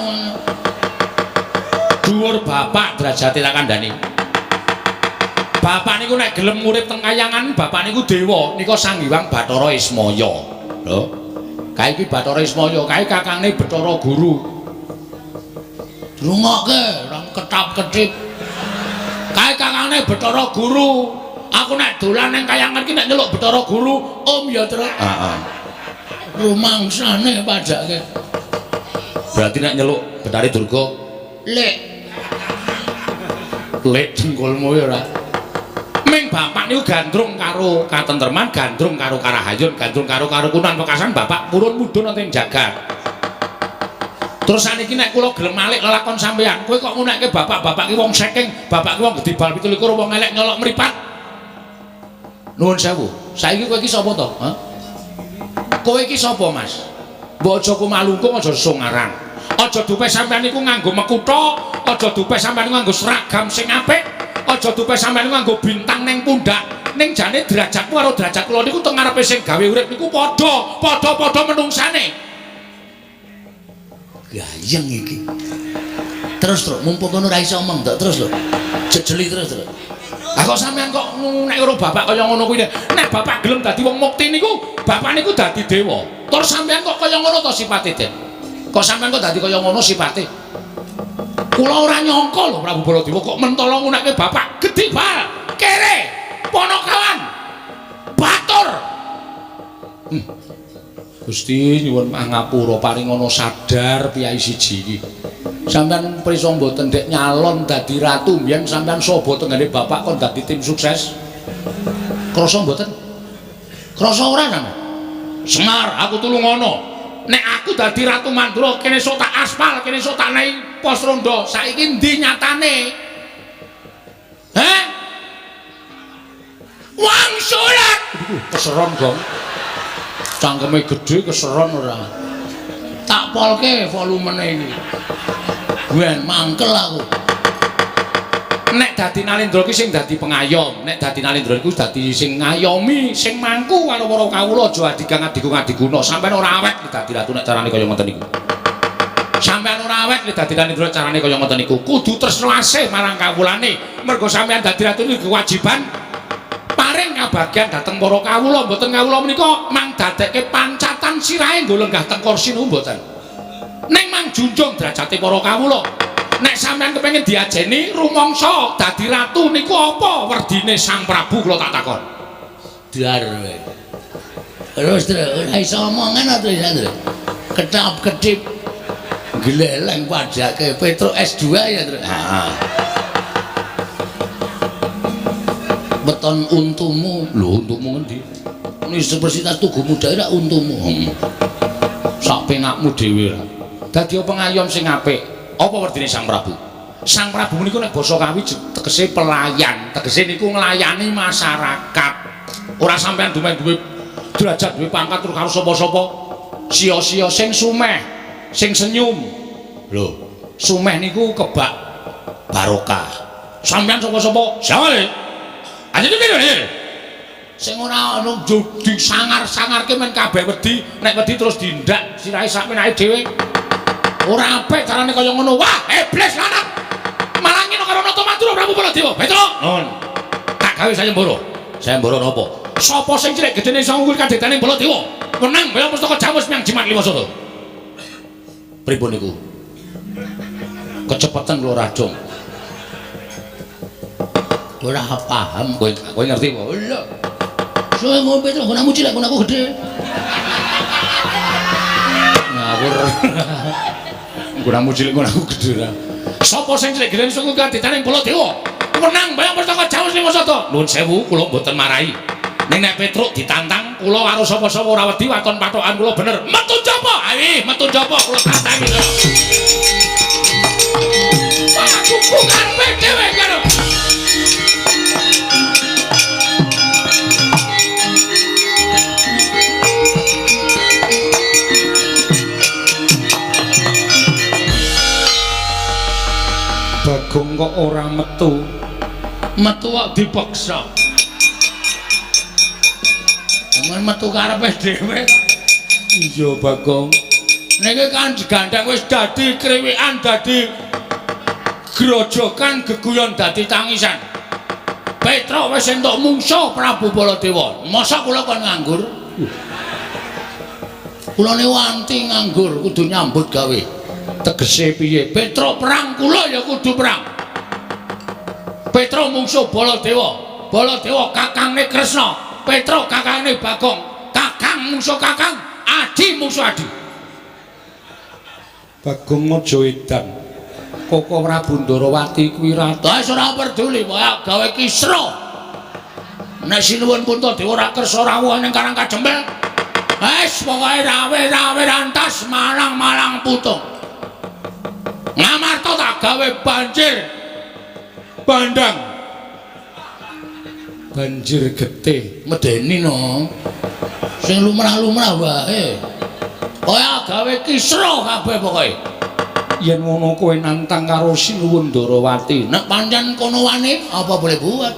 Dhuwur bapak derajate tak kandhani. Bapak niku nek gelem urip teng kayangan, bapak niku dewa, nika Sang Hyang Bathara Ismaya. Lho. Kae iki Bathara Ismaya, kae kakangne Bathara Guru. Rungokke, ora ketap-ketip. Kae kakangne Bathara Guru. Aku nek dolan ning kayangan iki nek nyeluk Bathara Guru, Om ya, Truk. Heeh. Rumangsane padake. Berarti nek nyeluk Bathari Durga, Lek, lek dengkulmu ya ora. Ming bapak niku gandrung karo katentreman, gandrung karo karahayun, gandrung karo karukunan wekasan bapak purun mudhun wonten ing jagat. Terus saniki nek kula gelem malik lelakon sampeyan, kowe kok ngunekke bapak-bapak ki wong sekeng, bapak ki wong gedibal 27 wong elek nyolok mripat. Nuwun sewu. Saiki kowe iki sapa to? Hah? Kowe iki sapa, Mas? Mbok aja kumalungkung, aja songaran. Aja dupe sampeyan niku nganggo mekutha, aja dupe sampeyan niku nganggo seragam sing apik, aja dupe sampeyan niku nganggo bintang ning pundak. Ning jane derajatmu karo derajat kula niku teng ngarepe sing gawe urip niku padha, padha-padha menungsane. Gayeng iki. Terus, Truk, mumpung kono ora iso omong, Truk. Terus lho. Jejeli terus, Truk. Lah kok sampeyan kok nek karo bapak kaya ngono kuwi. Nek bapak gelem dadi wong mukti niku, bapak niku dadi dewa. Terus sampeyan kok kaya ngono to sipate, Den? Kok sampeyan kok dadi kaya ngono sipate? Kula ora nyangka lho Prabu Baladewa kok mentala ngunekke bapak gedibal, kere, Ponokawan, batur. Gusti nyuwun pangapura paringana sadar piyai siji iki. Sampeyan prisa mboten ndek nyalon dadi ratu mbiyen sampeyan saba tenggene bapak kon dadi tim sukses. Krasa mboten? Krasa ora sampeyan? Semar, aku tulungono. Nek aku dadi Ratu Mandura kene sok tak aspal, kene sok tak naik pos rondo. Saiki endi nyatane? Heh? Wangsulat. Keseron, Gong. Cangkeme gedhe keseron ora. Tak polke volumene iki. Ben mangkel aku. Nek dadi Nalendra ki sing dadi pengayom, nek dadi Nalendra iku dadi sing ngayomi, sing mangku karo para kawula aja adigang adigung adiguna. Sampeyan ora awet dadi ratu nek carane kaya ngoten niku. Sampeyan ora awet dadi Nalendra carane kaya ngoten niku. Kudu tresna asih marang kawulane. Mergo sampeyan dadi ratu niku kewajiban paring kabagyan dhateng para kawula. Mboten kawula menika mang dadekke pancatan sirahe nggo lenggah teng kursi niku mboten. Ning mang junjung derajate para kawula. Nek sampeyan kepengin diajeni rumangsa dadi ratu niku apa werdine Sang Prabu kula tak takon. Dar kowe. Terus terus ora iso omongan ta terus. Ketap-ketip gleleng padake Petruk S2 ya terus. Heeh. Weton untumu. Lho, untumu ngendi? Universitas Tugu Muda ora untumu. Sak penakmu dhewe ra. Dadi pengayom sing apik. Apa werdine Sang Prabu? Sang Prabu niku nek basa Kawi tegese pelayan, tegese niku nglayani masyarakat. Ora sampean duwe duwe derajat, duwe pangkat terus karo sapa-sapa. Sia-sia sing sumeh, sing senyum. Lho, sumeh niku kebak barokah. Sampean sapa-sapa? Sawale. Sing ora ana disangar-sangarke men kabeh wedi, nek wedi terus dindak sirahe sak penake dhewe. Ora apik carane kaya ngono. Wah, iblis lanang. Malah ngene karo Nata Madura Prabu Baladewa. Petro, nun. Tak gawe sayembara. Sayembara napa? Sapa sing cilik gedene iso ngukur kadetane Baladewa? Menang bela pustaka Jamus miang jimat lima sata. Pripun niku? Kecepatan kula radong. Ora paham. Kowe ngerti apa? Lho. Soe ngombe terus gonamu cilik gonaku gedhe. Ngawur. Gonamu cilik gonaku gedhe ra. Sapa sing cilik gedhe iso kadetane Baladewa? Menang bayang pustaka Jamus lima sata. Nuwun sewu kula mboten marahi. Ning nek Petruk ditantang kula karo sapa-sapa ora wedi waton patokan kula bener. Metu njaba. Ayo metu njaba kula tantangi. Aku karepe dhewe karo. Bagong kok ora metu. Metu kok dipaksa. Men metu karepe dhewe. Iya, Bagong. Niki kan digandheng wis dadi kriwikan, dadi grojokan, geguyon dadi tangisan. Petruk wis entuk mungsuh Prabu Baladewa. Mosok kula kon nganggur? Kula niku anti nganggur, kudu nyambut gawe. Tegese piye? Petruk perang, kula ya kudu perang. Petruk mungsuh Baladewa. Baladewa kakangne Kresna, Petruk kakangne Bagong. Kakang mungsuh kakang, adi mungsuh adi. Bagong aja edan. Koko Prabu Ndarawati kuwi ratu. Wis ora peduli, pokoke gawe kisra. Nek sinuwun Puntadewa ora kersa rawuh ning Karang Kajempel, wis pokoke rawe-rawe rantas malang-malang putung. Ngamarta tak gawe banjir bandang. Banjir getih medeni no. Sing lumrah-lumrah wae. Kaya gawe kisra kabeh pokoke. Yen ngono kowe nantang karo Sinuwun Ndarawati. Nek pancen kono wani apa boleh buat.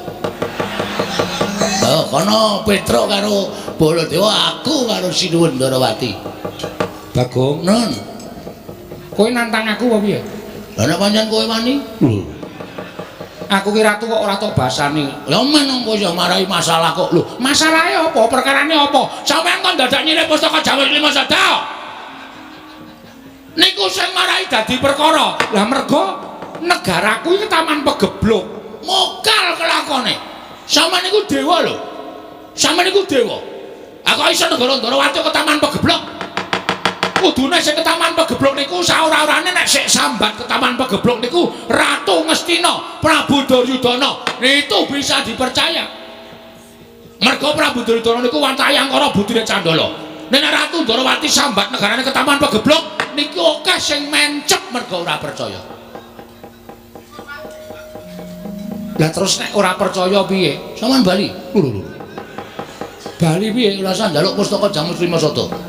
Oh, kono Petruk karo Baladewa, aku karo Sinuwun Ndarawati. Bagong, nun. Kowe nantang aku apa piye? Lah nek pancen kowe wani? Lho. Aku ki ratu kok ora tok basani. Lah men kok iso marai masalah kok. Lho, masalahe apa? Perkarane apa? Sampeyan kon dadak nyilih pustaka Jawa Lima Sada. Niku sing marai dadi perkara. Lah mergo negaraku iki taman pegebluk. Mokal kelakone. Sampeyan niku dewa lho. Sampeyan niku dewa. Aku iso negara Ndarawati ke taman pegebluk. Kudune sing ke taman pegebluk niku saora-orane nek sik sambat ke taman pegebluk niku Ratu Ngastina, Prabu Duryudana. Itu bisa dipercaya. Mergo Prabu Duryudana niku wantah angkara budine Candala. Nek Ratu Ndarawati sambat negarane ke taman pegebluk niku akeh sing mencep mergo ora percaya. Lah terus nek ora percaya piye? Sampeyan bali. Lho lho. Bali piye? Ora usah njaluk pustaka Jamus Lima Sada.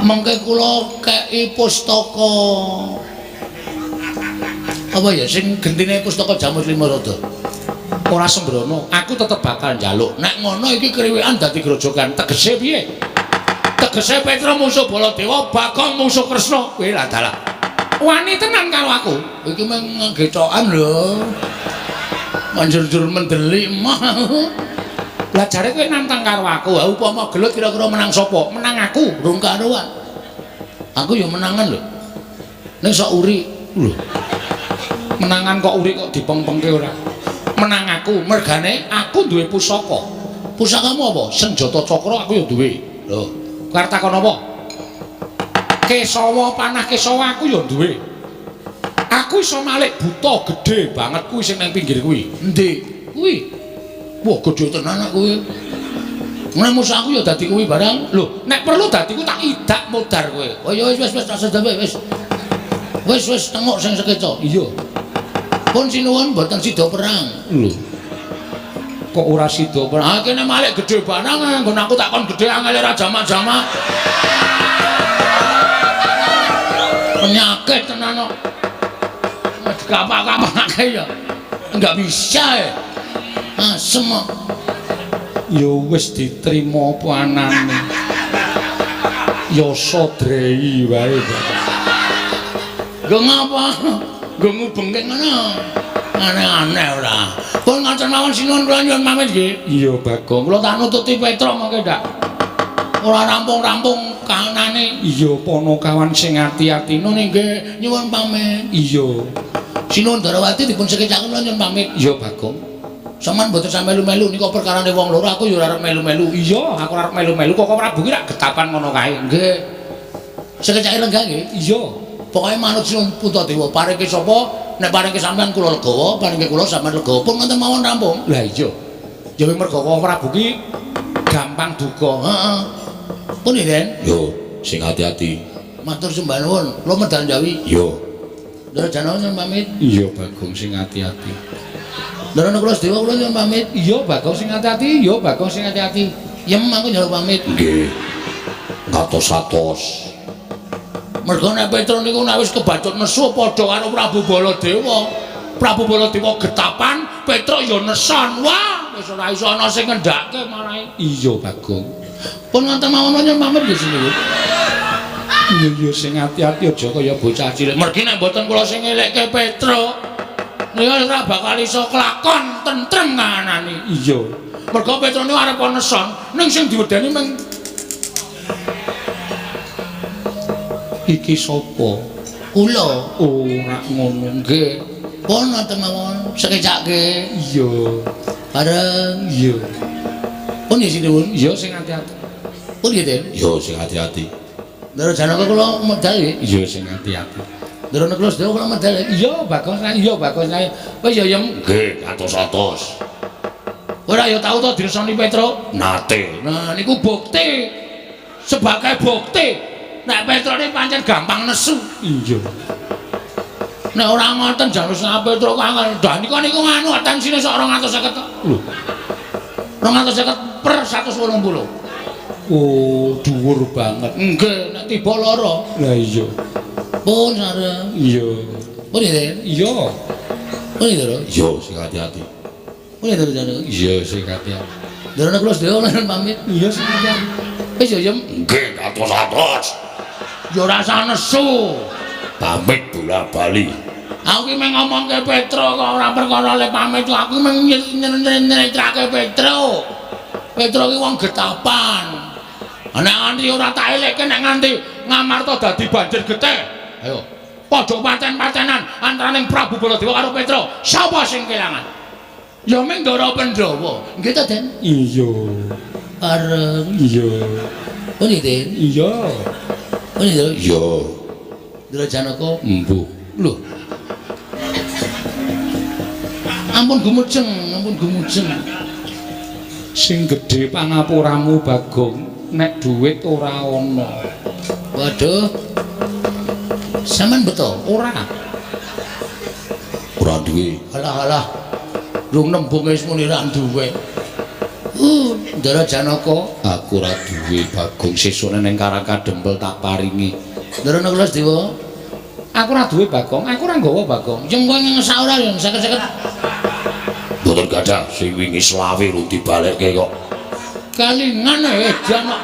Mengke kula kei pustaka apa ya sing gentine pustaka Jamus Lima Sada. Ora sembrono, aku tetep bakal njaluk. Nek ngono iki kriwikan dadi grojokan. Tegese piye? Tegese Petruk musuh Baladewa, Bagong musuh Kresna. Kowe lah dalah. Wani tenan karo aku. Iki mung getokan lho. Manjur-jur mendelik mah. Lah jare kowe nantang karo aku. Ha upama gelut kira-kira menang sapa? Menang aku, rung karuan. Aku ya menangan lho. Ning sok uri. Lho. Menangan kok uri kok dipengpengke ora? Menang aku, mergane aku duwe pusaka. Pusakamu apa? Senjata cakra aku ya duwe. Lho, arep takon apa? Kesawa panah kesawa aku ya duwe. Aku iso malik buta gedhe banget kuwi sing nang pinggir kuwi. Endi? Kuwi. Wah, gedhe tenan nek kuwi. Nek musuh aku ya dadi kuwi barang. Lho, nek perlu dadi ku tak idak modar kowe. Oh ya wis wis wis tak sedhe wis. Wis wis tengok sing sekeca. Iya. Pun sinuwun mboten sida perang. Lho. Kok ora sida perang? Ah kene malik gedhe barang nggon aku tak kon gedhe angel ora jamak-jamak. Penyakit tenan kok. Dikapak-kapake ya. Enggak bisa ya. Asem kok. Ya wis diterima apa anane. Ya sodrei wae. Nggo ngapa? Nggo ngubengke ngono. Aneh-aneh ora. Pun ngoten mawon sinuwun kula nyuwun pamit nggih. Iya, Bagong. Kula tak nututi Petruk mangke ndak. Ora rampung-rampung kahanane. Iya, Panakawan sing ati-ati nune nggih nyuwun pamit. Iya. Sinuwun Darawati dipun sekecaken kula nyuwun pamit. Iya, Bagong. Sampeyan mboten sampe melu-melu nika perkarane wong loro aku ya ora arep melu-melu. Iya, aku ora arep melu-melu kok Prabu ki rak getapan ngono kae. Nggih. Sekecake lenggah nggih. Iya. Pokoke manut Sinuwun Puntadewa, paringke sapa nek paringke sampean kula legawa, paringke kula sampean legawa. Pun ngoten mawon rampung. Lah iya. Ya mergo kok Prabu ki gampang duka. Heeh. Pun nggih, Den. Yo, sing ati-ati. Matur sembah nuwun. Kula medal Jawi. Yo. Ndara Janawa nyuwun pamit. Iya, Bagong sing ati-ati. Ndara Nakula Sedewa kula nyuwun pamit. Iya, Bagong sing ati-ati. Iya, Bagong sing ati-ati. Yem aku njaluk pamit. Nggih. Ngatos-atos. Mergo nek Petruk niku nek wis kebacut nesu padha karo Prabu Baladewa. Prabu Baladewa getapan, Petruk ya neson. Wah, wis ora iso ana sing ngendhake marahi. Iya, Bagong. Pun ngoten mawon nyuwun pamit nggih sinuwun. Iya, iya sing ati-ati aja kaya bocah cilik. Mergi nek mboten kula sing ngelekke Petruk, niku ora bakal iso kelakon tentrem kahanane. Iya. Mergo Petruk niku arep neson, ning sing diwedeni mung iki sapa? Kula. Ora ngono. Nggih. Pun ngoten mawon sekecake. Iya. Bareng. Iya. Pun nggih sinuwun. Iya sing ati-ati. Pun nggih, Den. Yo sing ati-ati. Ndara Janaka kula medal nggih. Iya sing ati-ati. Ndara Nakula Sedewa kula medal. Iya, Bagong. Iya, Bagong. Wis ya yem. Nggih, atos-atos. Ora ya tau to diresoni Petruk? Nate. Nah niku bukti. Sebagai bukti nek Petruk ini pancen gampang nesu. Iya. Nek ora ngoten jalus Petruk angel. Dah niku niku nganu tensine sok 250. Lho. 250 per 180. Oh, dhuwur banget. Nggih, nek tiba lara. Lah iya. Pun sareng. Iya. Pun nggih. Iya. Pun nggih, Iya, sing ati-ati. Pun nggih, Ndara. Iya, sing ati-ati. Ndara kula sedaya lan pamit. Iya, sing ati-ati. Wis ya, Yem. Nggih, atos-atos. Ya ora usah nesu. Pamit bola-bali. Aku ki mung ngomongke Petruk kok ora perkara le pamit, aku mung nyeritrake Petruk. Petruk ki wong getapan. Nek nganti ora tak elekke nek nganti Ngamarta dadi banjir getih. Ayo, padha paten-patenan antaraning Prabu Baladewa karo Petruk. Sapa sing kelangan? Ya mung Ndara Pandhawa. Nggih ta, Den? Iya. Bareng. Iya. Pun nggih, Den? Iya. Pun nggih. Iya. Ndara Janaka. Embuh. Lho. Ampun gumujeng, ampun gumujeng. Sing gedhe pangapuramu Bagong, nek dhuwit ora ana. Waduh. Sampeyan beto? Ora. Ora duwe. Alah alah. Rung nembung wis muni ra duwe. Ndara Janaka, aku ora duwe Bagong, sesuk ning Karakadempel tak paringi. Ndara Nakula Sedewa, aku ora duwe Bagong, aku ora nggawa Bagong. Jeng kowe ngesak ora ya seket-seket. Mboten gadah, sing wingi selawe rung dibalekke kok. Kalingan edan kok.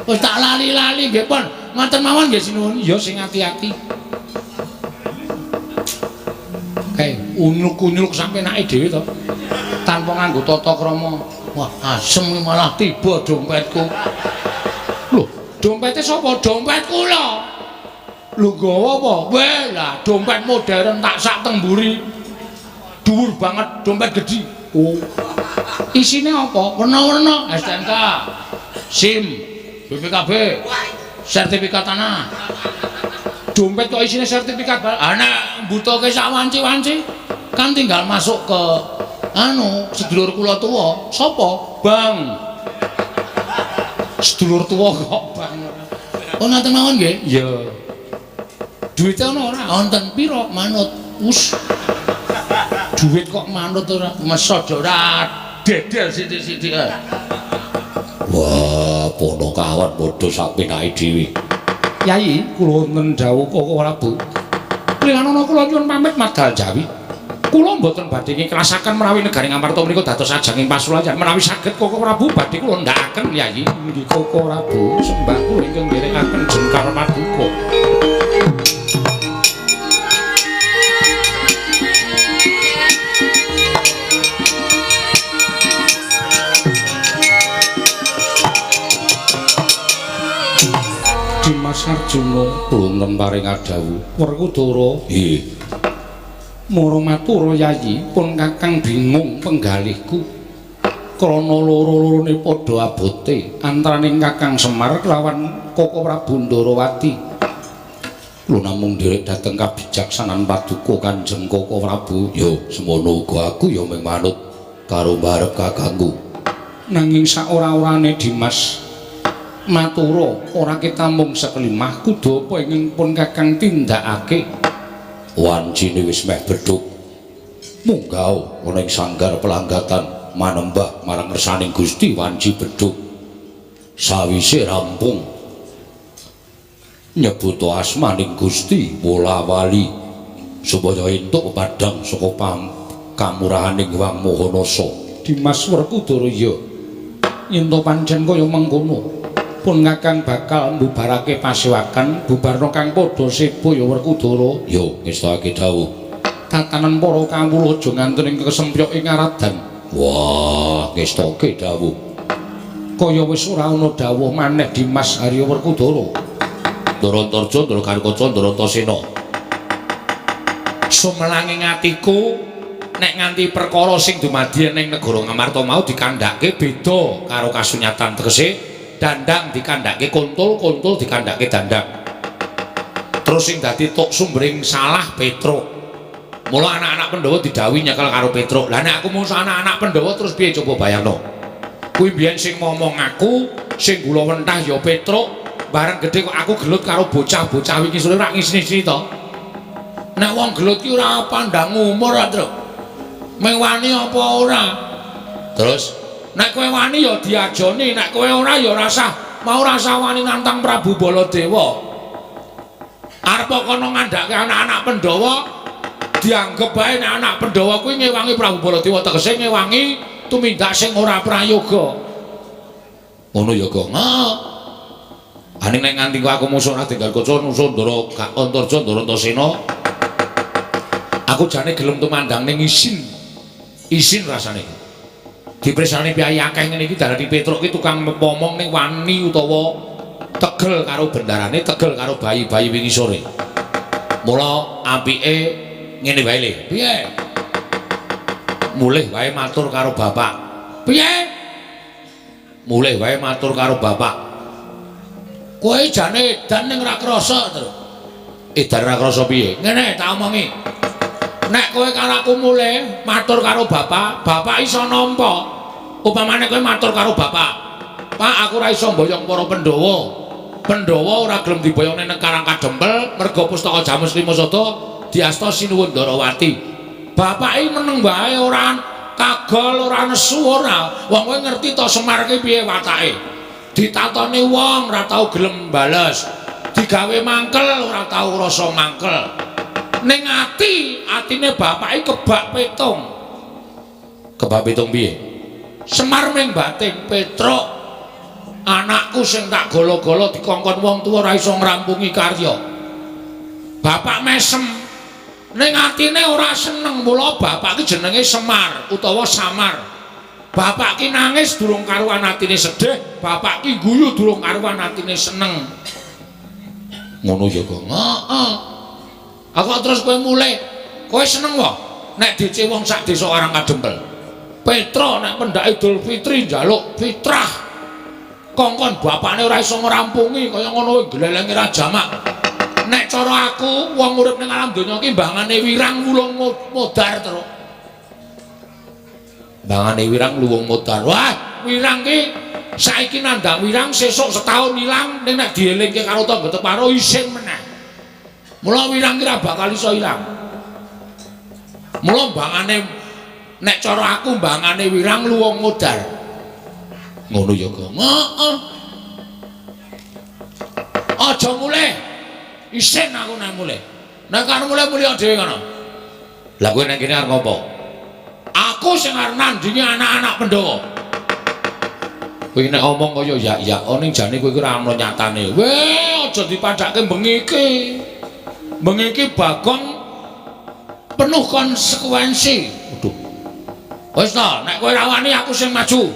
Wis tak lali-lali nggih pun. Ngoten mawon nggih sinuwun. Ya sing ati-ati. Kae unyuk-unyuk sampe enake dhewe to. Tanpa nganggo tata krama. Wah, asem malah tiba dompetku. Lho, dompete sapa? Dompet kula. Lho nggawa apa? Weh, lah dompet modern tak sak teng mburi. Dhuwur banget, dompet gedhi. Oh. Isine apa? Werna-werna, STNK, SIM, BPKB, sertifikat tanah. Dompet kok isine sertifikat? Ah nek mbutuhke sak wanci-wanci kan tinggal masuk ke Anu, sedulur kula tuwa. Sapa? Bang. Sedulur tuwa kok bang. Oh, ngaten mawon nggih? Iya. Duite ana ora? Wonten pira? Manut. Us. Duit kok manut ora? Meso ora dedel sithik-sithik. Wah, Ponokawan padha sapenake dhewe. Yai, kula wonten dawuh Koko Prabu. Klilanana kula nyuwun pamit madal Jawi. Kula mboten badhe ngiklasaken menawi negari Ngamarta menika dados ajanging pasulayan. Menawi saged Koko Prabu badhe kula ndhakaken Yai. Inggih Koko Prabu, sembah kula ingkang nderekaken jengkar paduka. Dimas Arjuna wonten paring adhawuh. Werkudara, nggih. Mara matur Yayi, pun Kakang bingung penggalihku. Krana loro-lorone padha abote antaraning Kakang Semar kelawan Koko Prabu Ndarawati. Kula namung nderek dhateng kabijaksanan paduka Kanjeng Koko Prabu. Ya, semono uga aku ya mung manut karo mbarep kakangku. Nanging saora-orane Dimas matura ora ketamung sekelimah kudu apa ingkang pun Kakang tindakake. Wancine wis meh bedhug. Munggah ana ing sanggar pelanggatan manembah marang ngersaning Gusti wanci bedhug. Sawise rampung nyebut asmaning Gusti wola-wali supaya entuk pepadhang saka kamurahaning Hyang Maha Nasa. Dimas Werkudara, ya yen to pancen kaya mengkono pun Kakang bakal mbubarake pasewakan bubarna kang padha seba ya Werkudara. Ya ngestake dawuh. Tatanan para kawula aja nganten ing kesempyok ing aradan. Wah, ngestake dawuh. Kaya wis ora ana dawuh maneh Dimas Arya Werkudara. Ndara Antarja, Ndara Karkaca, Ndara Antasena. Sumelanging atiku nek nganti perkara sing dumadi ning negara Ngamarta mau dikandhake beda karo kasunyatan, tegese dandang dikandhake kuntul, kuntul dikandhake dandang. Terus sing dadi tok sumbering salah Petruk. Mula anak-anak Pandhawa didhawuhi nyekel karo Petruk. Lah nek aku musuh anak-anak Pandhawa terus piye coba bayangno. Kuwi mbiyen sing momong aku, sing gula wentah ya Petruk. Bareng gedhe kok aku gelut karo bocah-bocah wingi sore ora ngisni-isni to. Nek wong gelut ki ora pandang umur, Truk. Mung wani apa ora? Terus nek kowe wani ya diajoni, nek kowe ora ya rasah mau rasah wani nantang Prabu Baladewa. Arep kono ngandhake anak-anak Pandhawa dianggep bae nek anak Pandhawa kuwi ngewangi Prabu Baladewa, tegese ngewangi tumindak sing ora prayoga. Ngono ya, Gong. Heeh. Ane nek nganti kok aku musuh Raden Garukaca, musuh Ndara Antarja, Ndara Antasena. Aku jane gelem tumandang ning isin. Isin rasane. Dipresani piyayi akeh ngene iki darani Petruk ki tukang momong ning wani utawa tegel karo bendarane, tegel karo bayi-bayi wingi sore. Mula apike ngene wae le. Piye? Mulih wae matur karo bapak. Piye? Mulih wae matur karo bapak. Kowe jane edan ning ora krasa, Truk. Edan ora krasa piye? Ngene tak omongi. Nek kowe karo aku mulih matur karo bapak, bapak iso nampa. Upamane kowe matur karo bapak, Pak, aku ora iso mboyong para Pandhawa. Pandhawa ora gelem diboyong ning Karang Kadempel merga pustaka Jamus Lima Sada diasta Sinuwun Ndarawati. Bapak iki meneng wae ora kagol, ora nesu ora. Wong kowe ngerti to Semar ki piye watake. Ditatoni wong ora tau gelem bales. Digawe mangkel ora tau rasa mangkel. Ning ati, atine bapake kebak petung. Kebak petung piye? Semar ming bating Petruk. Anakku sing tak golo-golo dikongkon wong tuwa ora iso ngrampungi karya. Bapak mesem. Ning atine ora seneng, mula bapak ki jenenge Semar utawa Samar. Bapak ki nangis durung karuan atine sedih, bapak ki guyu durung karuan atine seneng. Ngono ya, Gong. Heeh. Aku terus kowe mulih, kowe seneng wae nek DC wong sak desa Karang Kadempel. Petruk nek pendak Idul Fitri njaluk fitrah. Kongkon bapakne ora iso ngrampungi kaya ngono glelenge ra jamak. Nek cara aku wong urip ning alam donya iki mbangane wirang wulung modar, Truk. Bangane wirang luwung modar. Wah, wirang ki saiki nandang wirang sesuk setahun ilang ning nek dielingke karo tangga teparo isin meneh. Mula wirang ki ora bakal iso ilang. Mula bangane nek cara aku bangane wirang luwung modar. Ngono ya, Gong. Heeh. Aja mulih. Isin aku nek mulih. Nek arep mulih mulih dhewe ngono. Lah kowe nek kene arep ngopo? Aku sing arep nandingi anak-anak Pandhawa. Kowe nek omong kaya yak-yak ning jane kowe iki ora ana nyatane. Weh, aja dipadhake bengi iki. Bengi iki Bagong penuh konsekuensi. Waduh. Wis ta, nek kowe ora wani aku sing maju.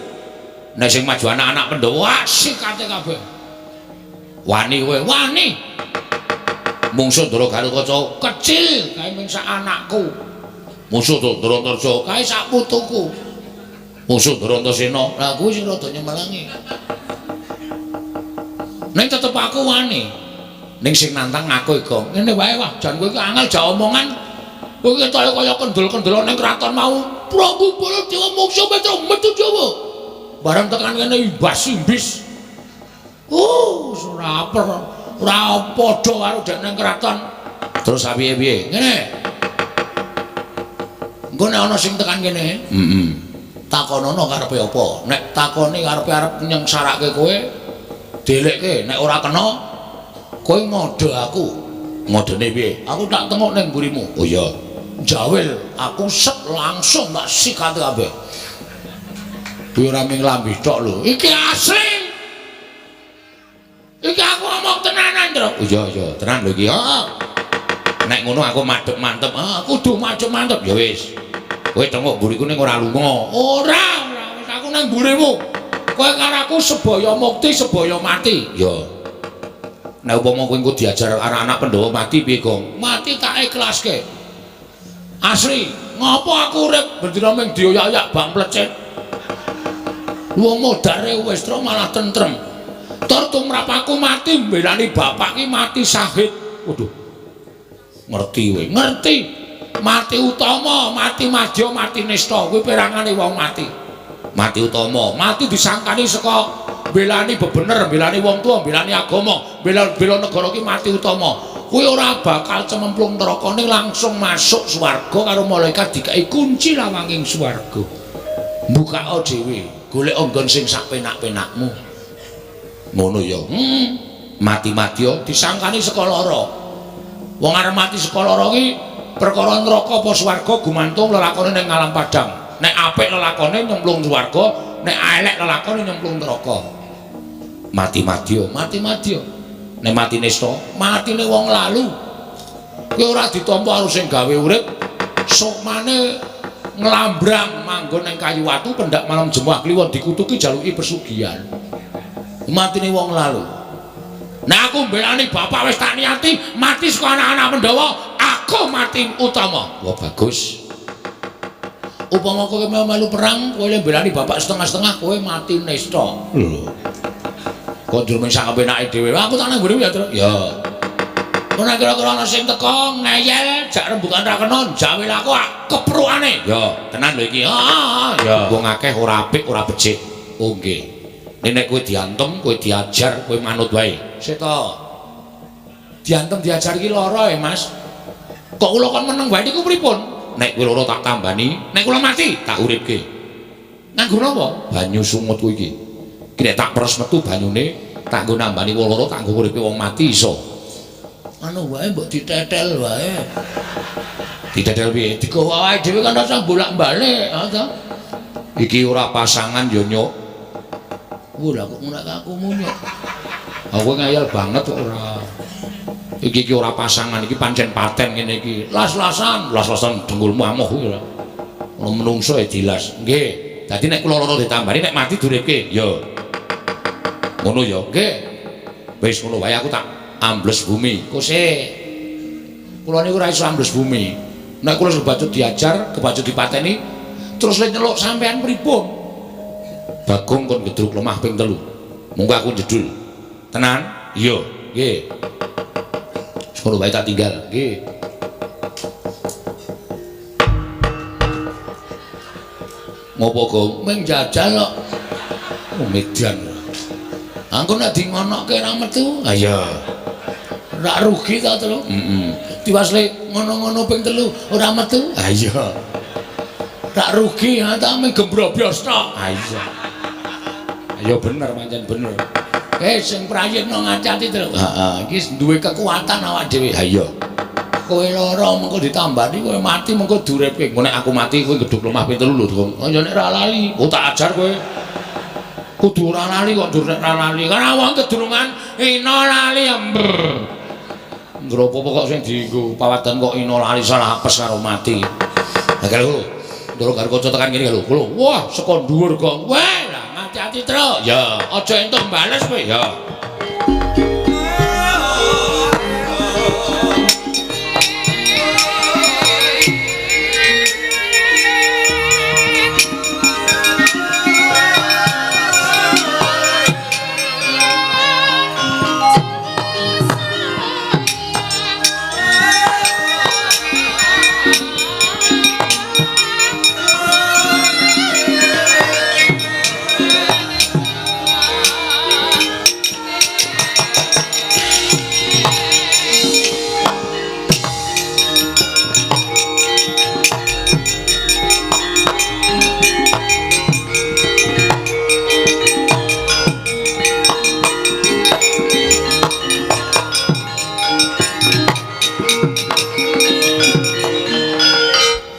Nek sing maju anak-anak Pandhawa sikate kabeh. Wani kowe, wani. Mungsuh Ndara Garukaca kecil kae mung sak anakku. Mungsuh Ndara Antarja kae sak putuku. Mungsuh Ndara Antasena, lah kuwi sing rada nyemelangi. Ning tetep aku wani. Ning sing nantang aku iki, ngene wae wah, jan kowe iki angel jak omongan. Kowe iki kaya kaya kendel-kendel ning kraton mau. Prabu Baladewa moksa Petra metu Jawa. Bareng tekan kene imbas imbis. Ora ora padha karo dek ning kraton. Terus piye-piye? Ngene. Engko nek ana sing tekan kene, heeh. Takonono karepe apa? Nek takoni karepe arep nyengsarake kowe, delekke. Nek ora kena, kowe ngode aku. Ngodene piye? Aku tak tengok ning mburimu. Oh iya. Jawil, aku set langsung tak sikat kabeh. Kuwi ora mung lambe tok lho. Iki asli. Iki aku ngomong tenanan, Tru. Oh iya iya, tenan lho iki. Heeh. Nek ngono aku madhep mantep. Ah, kudu madhep mantep. Ya wis. Kowe tengok mburiku ning ora lunga. Ora, ora wis aku nang mburimu. Kowe karo aku sebaya mukti, sebaya mati. Ya. Nek upama kowe engko diajar anak-anak Pandhawa mati piye, Gong? Mati tak ikhlaske. Asli, ngopo aku urip bendina mung dioyak-oyak bang plecet. Wong modare wis tru malah tentrem. Tur tumrap aku mati mbelani bapak ki mati syahid. Waduh. Ngerti kowe, ngerti. Mati utama, mati madya, mati nista kuwi perangane wong mati. Mati utama, mati disangkani saka mbelani bebener, mbelani wong tuwa, mbelani agama, bela negara ki mati utama. Kuwi ora bakal cememplung neraka ning langsung masuk swarga karo malaikat dikai kunci lawanging swarga. Mbukaka dhewe, golek nggon sing sak penak-penakmu. Ngono ya. Mati madya disangkani saka lara. Wong arep mati saka lara ki perkara neraka apa swarga gumantung lelakone ning alam padang. Nek apik lelakone nyemplung swarga, nek elek lelakone nyemplung neraka. Mati madya, mati madya. Nek mati nista, matine wong lalu. Kuwi ora ditampa karo sing gawe urip, sukmane nglambrang manggon ning kayu watu pendak malam Jemuah Kliwon dikutuki jaluki pesugihan. Matine wong lalu. Nek aku mbelani bapak wis tak niati mati saka anak-anak Pandhawa, aku mati utama. Wah bagus. Upama kowe melu perang, kowe mbelani bapak setengah-setengah, kowe mati nista. Lho. Kok njur mung sak kepenake dhewe. Aku tak nang mburimu ya, Tru. Ya. Ora kira-kira ana sing teko ngeyel jak rembukan ra kena, jawil aku keprukane. Ya, tenan lho iki. Heeh, ya. Wong akeh ora apik, ora becik. Oh nggih. Nek kowe diantem, kowe diajar, kowe manut wae. Sik to. Diantem diajar iki lara ya, Mas. Kok kula kon meneng wae niku pripun? Nek kowe lara tak tambani, nek kula mati tak uripke. Nganggo napa? Banyu sungut kuwi iki. Iki nek tak peres metu banyune, tak nggo nambani wong lara, tak nggo uripke wong mati iso. Anu wae mbok ditetel wae. Ditetel piye? Digawa wae dhewe kan rasa bolak-balik, ha to. Iki ora pasangan yo nyuk. Wah, lah kok ngono aku munyuk. Aku ngeyel banget kok ora. Iki iki ora pasangan, iki pancen paten ngene iki. Las-lasan, las-lasan dengkulmu amoh kuwi ora. Ono menungso ya dilas. Nggih. Dadi nek kula loro ditambani nek mati duripke. Ya. Ngono ya. Nggih. Wis ngono wae aku tak ambles bumi. Kose. Kula niku ora iso ambles bumi. Nek kula kebacut diajar, kebacut dipateni, terus le nyeluk sampean pripun? Bagong kon gedruk lemah ping 3. Monggo aku jedul. Tenan? Iya, nggih. Ngono wae tak tinggal. Nggih. Ngopo, Gong? Ming jajal kok. Oh, medan. Angko nek di ngonokke ra metu. Ha iya. Ora rugi ta, Tru? Heeh. Diwasle ngono-ngono ping 3 ora metu. Ha iya. Rak rugi ha ta ming gembrobyos tok. Ha iya. Ya bener pancen bener. Sing prayitno ngati-ati, Tru. Heeh, iki duwe kekuatan awak dhewe. Ha iya. Kowe lara mengko ditambani, kowe mati mengko duripke. Engko nek aku mati kowe gedhuk lemah ping 3 lho, Gong. Oh ya nek ora lali, oh tak ajar kowe. Kudu ora lali kok ndur nek ora lali. Karena wong kedurungan ina lali ember. Ngropo kok sing dienggo pawadan kok ina lali salah apes karo mati. Lah lho, ndoro Garukaca tekan kene lho. Lho, wah saka dhuwur, Gong. Wah, lah ngati-ati, Tru. Ya, aja entuk bales kowe ya.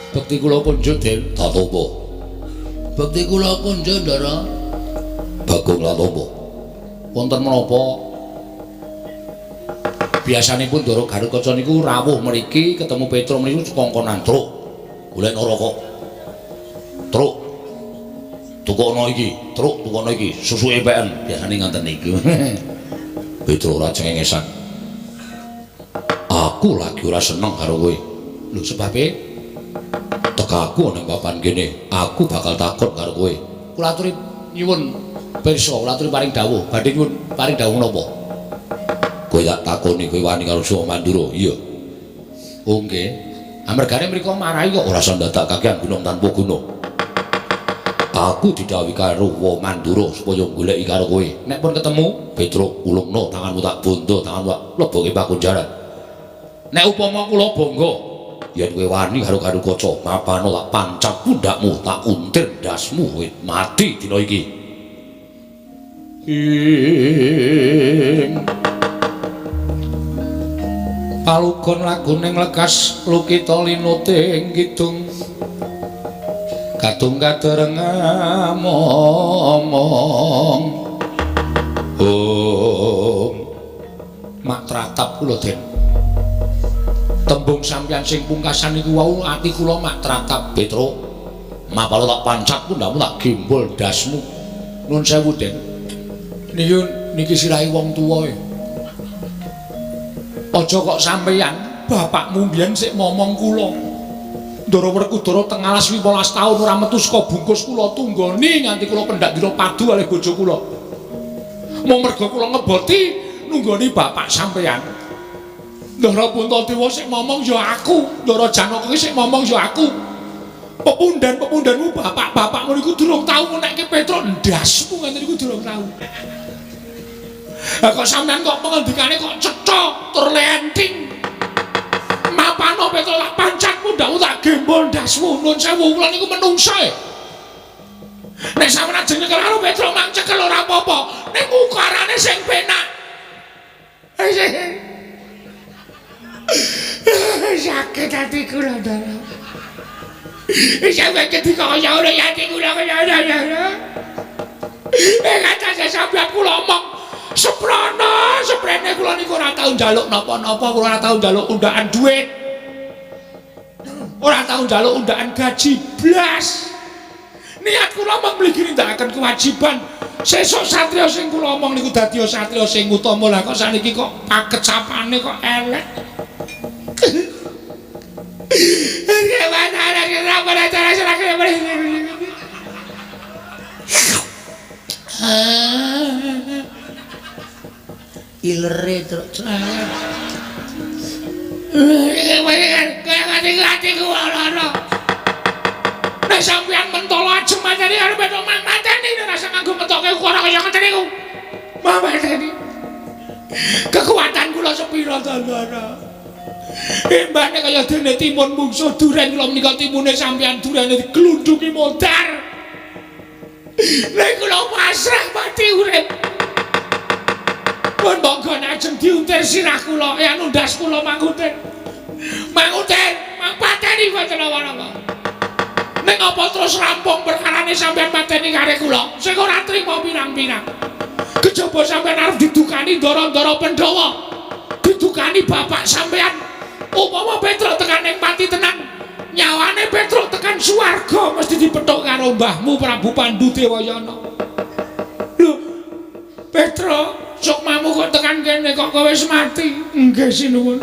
Bekti kula kunjuk, Den. Tatopo. Bekti kula kunjuk, Ndara. Bagong Latopo. Wonten menapa? Biasanipun Ndara Garukaca niku rawuh mriki ketemu Petro mriku kongkonan, Truk. Golekno rokok. Truk. Tukono iki, truk tukono iki, susuke peken. Biasane ngoten niku. Petro ora cengengesan. Aku lagi ora seneng karo kowe. Lho sebabe tekaku ning papan kene, aku bakal takon karo kowe. Kula aturi nyuwun pirsa, kula aturi paring dawuh. Badhe nyuwun paring dawuh menapa? Kowe tak takoni kowe wani karo Suwa Mandura. Iya. Oh nggih. Amergane mriku marahi kok ora usah ndadak kakean gunung tanpa guna. Aku didhawuhi karo Wa Mandura supaya goleki karo kowe. Nek pun ketemu, Petruk ulungno tanganmu tak bondo, tanganmu tak leboke pakunjaran. Nek upama kula bangga yen kowe wani karo Garukaca, mapano tak pancap pundhakmu, tak untir ndasmu, kowe mati dina iki. Ing palugon laguning lekas lukita linute ing kidung kadung kadereng momong. Om mak tratap kula, Den. Tembung sampeyan sing pungkasan niku wau ati kula mak tratap. Petro, mapalo tak pancat pundhakmu tak gembol ndasmu. Nuwun sewu, Den. Niki niki sirahe wong tuwa e. Aja kok sampeyan bapakmu mbiyen sik momong kula. Ndara Werkudara teng alas 15 taun ora metu saka bungkus kula tunggoni nganti kula pendak dina padu kalih bojo kula. Mung merga kula ngeboti nunggoni bapak sampeyan. Ndara Puntadewa sik momong ya aku, Ndara Janaka ki sik momong ya aku. Pepunden-pepundenmu bapak-bapakmu niku durung tau ngunekke Petruk ndasmu ngoten niku durung tau. Lah kok sampeyan kok pengendikane kok cetha tur lenting. Mapano Petruk tak pancat pundhakmu tak gembol ndasmu. Nuwun sewu kula niku menungsa e. Nek sampeyan ajeng nyekel karo Petruk mang cekel ora apa-apa, ning ukarane sing penak. Sakit ati kula, Ndara. Sampeyan ketika kaya ngono ya ati kula kaya ngono. Ing atase sampeyan kula omong seprana, seprene kula niku ora tau njaluk napa-napa, kula ora tau njaluk undaan duit. Ora tau njaluk undaan gaji blas. Niat kula mung mligi nindakaken kewajiban. Sesuk satriya sing kula omong niku dadi satriya sing utama. Lah kok saniki kok pakecapane kok elek. Ilere truk. Nek Nek sampeyan mentolo ajeng mateni karo Petruk mang mateni nek rasa nganggo metoke ukara kaya ngeten niku. Mang mateni. Kekuatan kula sepira to, Ndara? Embane kaya dene timun mungsuh duren kula menika timune sampeyan durene diglundungi modar. Nek kula pasrah mati urip. Pun monggo ajeng diuntir sirah kula, ya nundas kula manguntir. Manguntir, mang pateni boten napa-napa. Ning apa terus rampung perkarane sampeyan pateni kare kula? Sing ora trima pirang-pirang. Kejaba sampeyan arep didukani ndara-ndara Pandhawa. Didukani bapak sampeyan. Upama Petruk tekan ning pati tenan, nyawane Petruk tekan swarga mesti dipethuk karo mbahmu Prabu Pandu Dewayana. Lho, Petruk, sukmamu kok tekan kene kok kowe wis mati? Nggih sinuwun.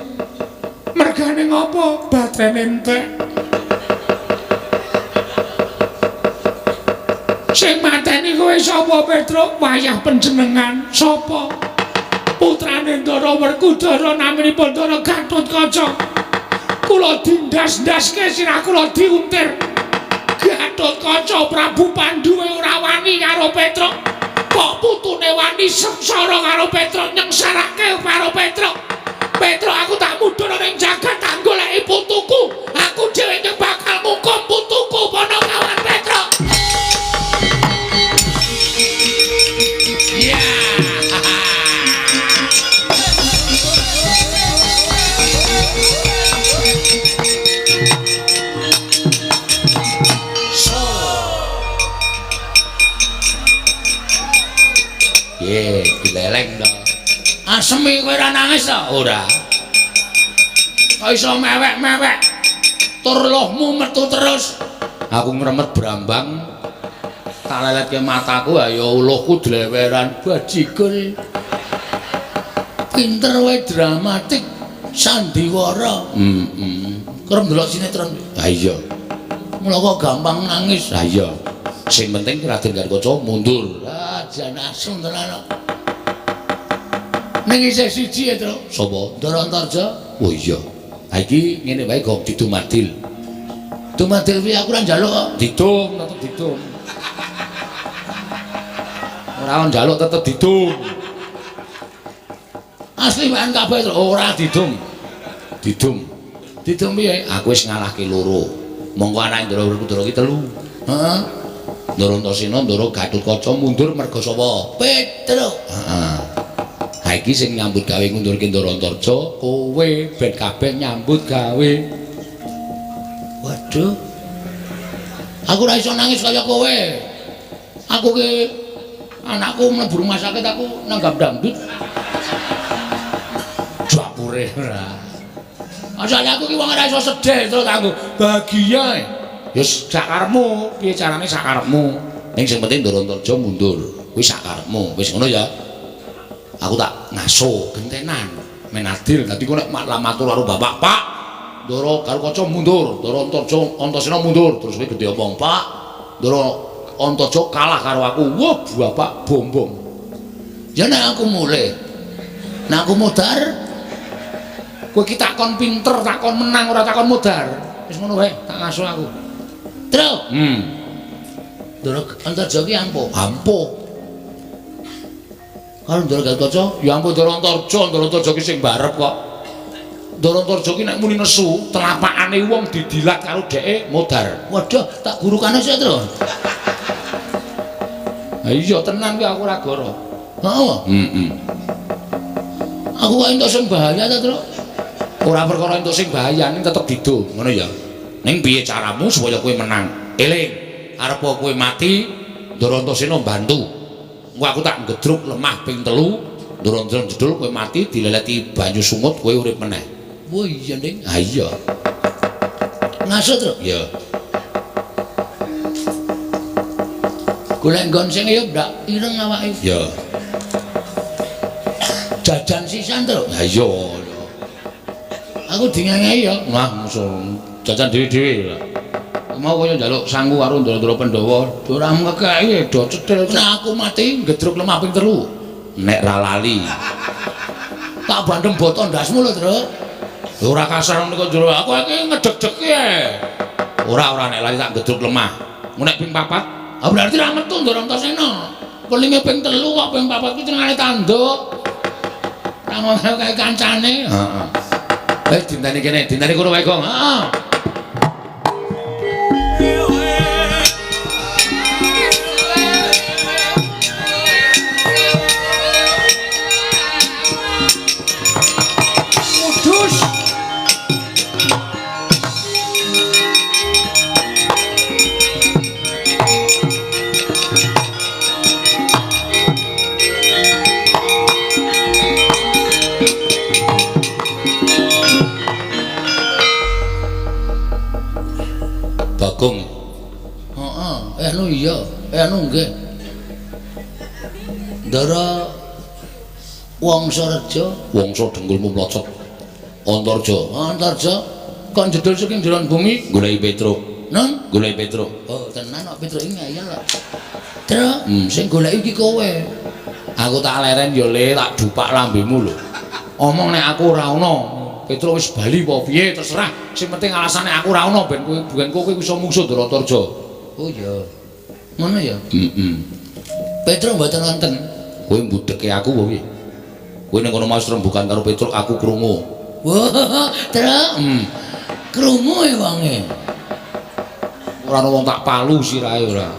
Mergane ngopo? Batrene entek. Sing mateni kowe sapa Petruk? Wayah panjenengan sapa? Putrane Ndara Werkudara naminipun Ndara Gatotkaca. Kula dindas-ndaske sirah kula diuntir. Gatotkaca Prabu Pandu ora wani karo Petruk. Kok putune wani sengsara karo Petruk, nyengsarake karo Petruk. Petruk aku tak mudhun ning jagat tak goleki putuku. Aku dhewe bakal ngukum putuku Panakawan Petruk. Ya. Ye, dileleng to. Asemi kowe ora nangis to? Ora. Kok iso mewek-mewek? Tur lohmu metu terus. Aku ngremet brambang. Tak leletke mataku ayo uluhku dleweran bajigur. Pinter wae dramatik sandiwara. Heeh. Kerep ndelok sinetron. Ha iya. Mula kok gampang nangis. Ha iya. Sing penting Raden Gatotkaca mundur. Ah, jan asem tenan kok. Ning isih siji ya, Truk. Sapa? Ndara Antarja. Oh iya. Ha iki ngene wae gong didumadil. Dumadil piye aku ora njaluk kok. Didum, tetep didum. Ora njaluk tetep didum. Asli wae kabeh ora didum. Didum. Didum piye? Aku wis ngalahke loro. Monggo anake Ndara Werkudara ki telu. Heeh. Ndara Antasena, Ndara Gatotkaca mundur merga sapa? Petruk. Heeh. Ha iki sing nyambut gawe ngundurke Ndara Antarja, kowe ben kabeh nyambut gawe. Waduh. Aku ora iso nangis kaya kowe. Aku ki anakku mlebu rumah sakit aku nanggap dangdut. Dapure ora. Asale aku ki wong ora iso sedih terus aku bahagia. Ya sakarepmu, piye carane sakarepmu. Ning sing penting Ndara Antarja mundur. Kuwi sakarepmu. Wis ngono ya. Aku tak ngaso gentenan men adil. Dadi kok nek matur karo bapak, Pak, Ndara Gatotkaca mundur, Ndara Antarja Antasena mundur, terus kowe gedhe omong, Pak, Ndara Antarja kalah karo aku. Wah, bapak bombong. Ya nek aku mulih. Nek aku modar, kowe iki takon pinter, takon menang ora takon modar. Wis ngono wae, tak ngaso aku. Truk. Ndara Antarja ki ampuh. Ampuh. Karo Ndara Gatotkaca, ya ampun Ndara Antarja, Ndara Antarja ki sing barep kok. Ndara Antarja ki nek muni nesu, telapakane wong didilat karo dheke modar. Waduh, tak gurukane sik, Truk. Ha iya tenan kuwi aku ora goro. Heeh. Heeh. Aku kok entuk sing bahaya ta, Truk? Ora perkara entuk sing bahaya, ning tetep didum, ngono ya. Ning piye caramu supaya kowe menang? Eling, arep kowe mati, Ndara Antasena mbantu. Engko aku tak ngedruk lemah ping 3, Ndara Antasena jedul kowe mati dileleti banyu sungut kowe urip meneh. Wah iya, Ning. Ha iya. Ngaso, Truk? Iya. Golek nggon sing ya ndak ireng awake. Iya. Jajan sisan, Truk? Ha iya. Aku dingengehi ya. Wah, musuh jajan dhewe-dhewe. Mau kaya njaluk sangu karo ndara-ndara Pandhawa, ora ngekeki do cethil. Nek aku mati ngedruk lemah ping 3. Nek ra lali. Tak bandem boto ndasmu lho, Truk. Ora kasar niku jero aku iki ngedeg-degi. Ora nek lali tak gedruk lemah. Nek ping 4, ah berarti ra metu Ndara Antasena. Welinge ping 3 kok ping 4 kuwi jenengane tanduk. Ra ngono kae kancane. Heeh. Wis dinteni kene, dinteni kono wae, Gong. Heeh. Kudus. Bagong. Heeh, anu iya, anu nggih. Ndara Wangsareja, Wangsa dengkulmu mlocot. Antarja, Antarja kok jedul saking jeron bumi goleki Petruk. Nun, goleki Petruk. Oh, tenan kok Petruk iki ngeyel kok. Truk, sing goleki iki kowe. Aku tak leren ya Le, tak dupak lambemu lho. Omong nek aku ora ana, Petruk wis bali apa piye terserah. Sing penting alasane aku ora ana ben kowe ben kowe iso mungsuh Ndara Antarja. Oh iya. Ngono ya? Heeh. Petruk mboten wonten. Kowe mbudheke aku apa piye? Kowe ning kono mau rembugan karo Petruk aku krungu. Wah, Truk. Krungu e wonge. Ora ana wong tak palu sirahe ora.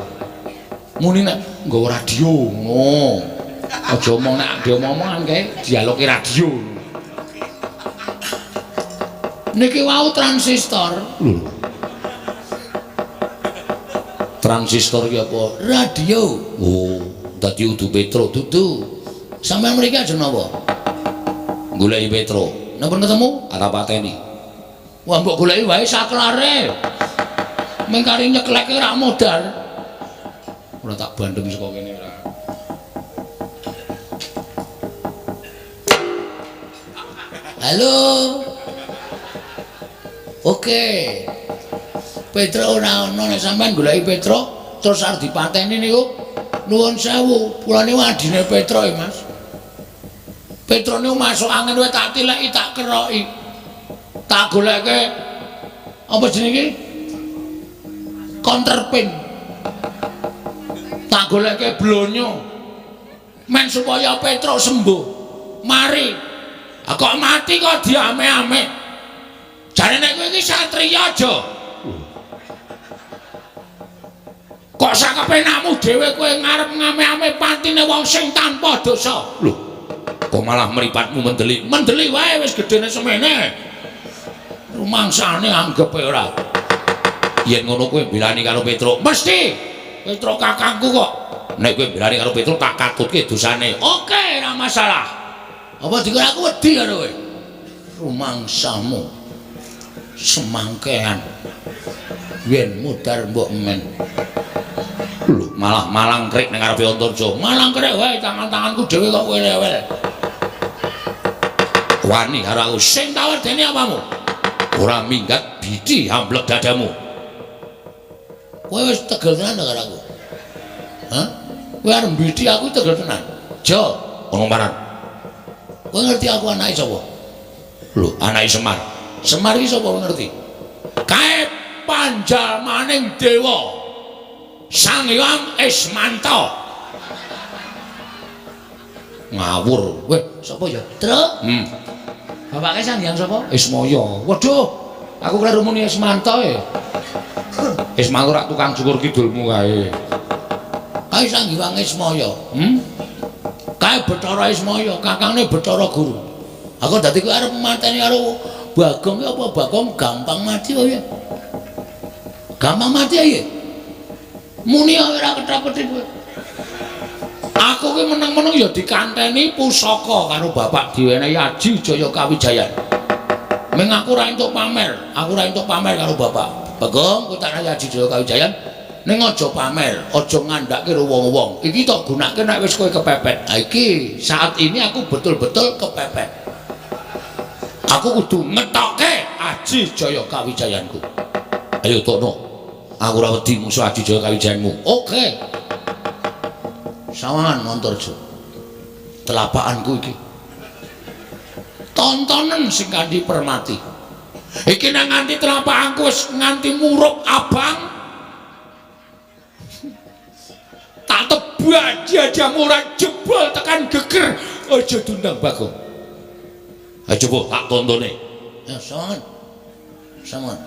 Muni nek nggawa radio ngono. Aja omong nek diomong-omongan kae dialoge radio. Niki wau transistor. Lho. Transistor ki apa? Radio. Oh, dadi udu Petruk. Dudu. Sampeyan mriki aja napa? Goleki Petruk. Napa ketemu? Arep pateni. Wah, mbok goleki wae saklare. Ming kari nyekleke rak modar. Ora tak bandem saka kene ora. Halo. Oke. Petruk ora ana nek sampean goleki Petruk terus arep dipateni niku nuwun sewu, kula niku adine Petruk e, Mas. Petruk niku masuk angin wae tak tileki, tak keroki. Tak goleke apa jenenge iki? Counterpin. Tak goleke blonyo. Men supaya Petruk sembuh. Mari. Ah kok mati kok diame-ame. Jane nek kowe iki satriya aja. Kok sakepenakmu dhewe kowe ngarep ngame-ame patine wong sing tanpa dosa. Lho, kok malah mripatmu mendeli? Mendeli wae wis gedene semene. Rumangsane anggepe ora. Yen ngono kowe mbelani karo Petruk. Mesti. Petruk kakangku kok. Nek kowe mbelani karo Petruk tak katutke dosane. Oke, ora masalah. Apa dikira aku wedi karo kowe? Rumangsamu semangkean. Yen mudar mbok men. Lho, malah malang krik ning ngarepe Antarja. Malang krik wae tangan-tanganku dhewe kok kowe rewel. Wani karo aku. Sing tak wedeni apamu? Ora minggat biti amblek dadamu. Kowe wis tegel tenan karo aku. Hah? Kowe arep mbiti aku tegel tenan. Jo, ono maran. Kowe ngerti aku anake sapa? Lho, anake Semar. Semar iki sapa kowe ngerti? Kae panjalmaning dewa. Sang Hyang Ismanto. Ngawur. Weh, sapa ya? Truk. Bapake Sang Hyang sapa? Ismaya. Waduh, aku kleru muni Ismanto e. Ismanto rak tukang cukur kidulmu kae. Kae Sang Hyang Ismaya. Kae Bathara Ismaya, kakangne Bathara Guru. Aku dadi kowe arep mateni karo Bagong ki apa Bagong gampang mati kok ya? Gampang mati ya? Muni ora kethok-kethik kowe. Aku ki meneng-meneng ya dikanteni pusaka karo bapak diwenehi Aji Jaya Kawijayan. Ming aku ora entuk pamer, aku ora entuk pamer karo bapak. Bagong, kowe tak nehi Aji Jaya Kawijayan ning aja pamer, aja ngandhake karo wong-wong. Iki tok gunake nek wis kowe kepepet. Ha iki saat ini aku betul-betul kepepet. Aku kudu ngetokke Aji Jaya Kawijayanku. Ayo tokno. Aku ora wedi musuh Aji Jaya Kawijayanmu. Oke. Sawangan Antarja. Telapakanku iki. Tontonen sing kanthi permati. Iki nang nganti telapakanku wis nganti murup abang. Tak tebak jajahmu ora jebol tekan geger. Aja diundang Bagong. Ayo coba tak tontone. Ya, sawangan. Sawangan.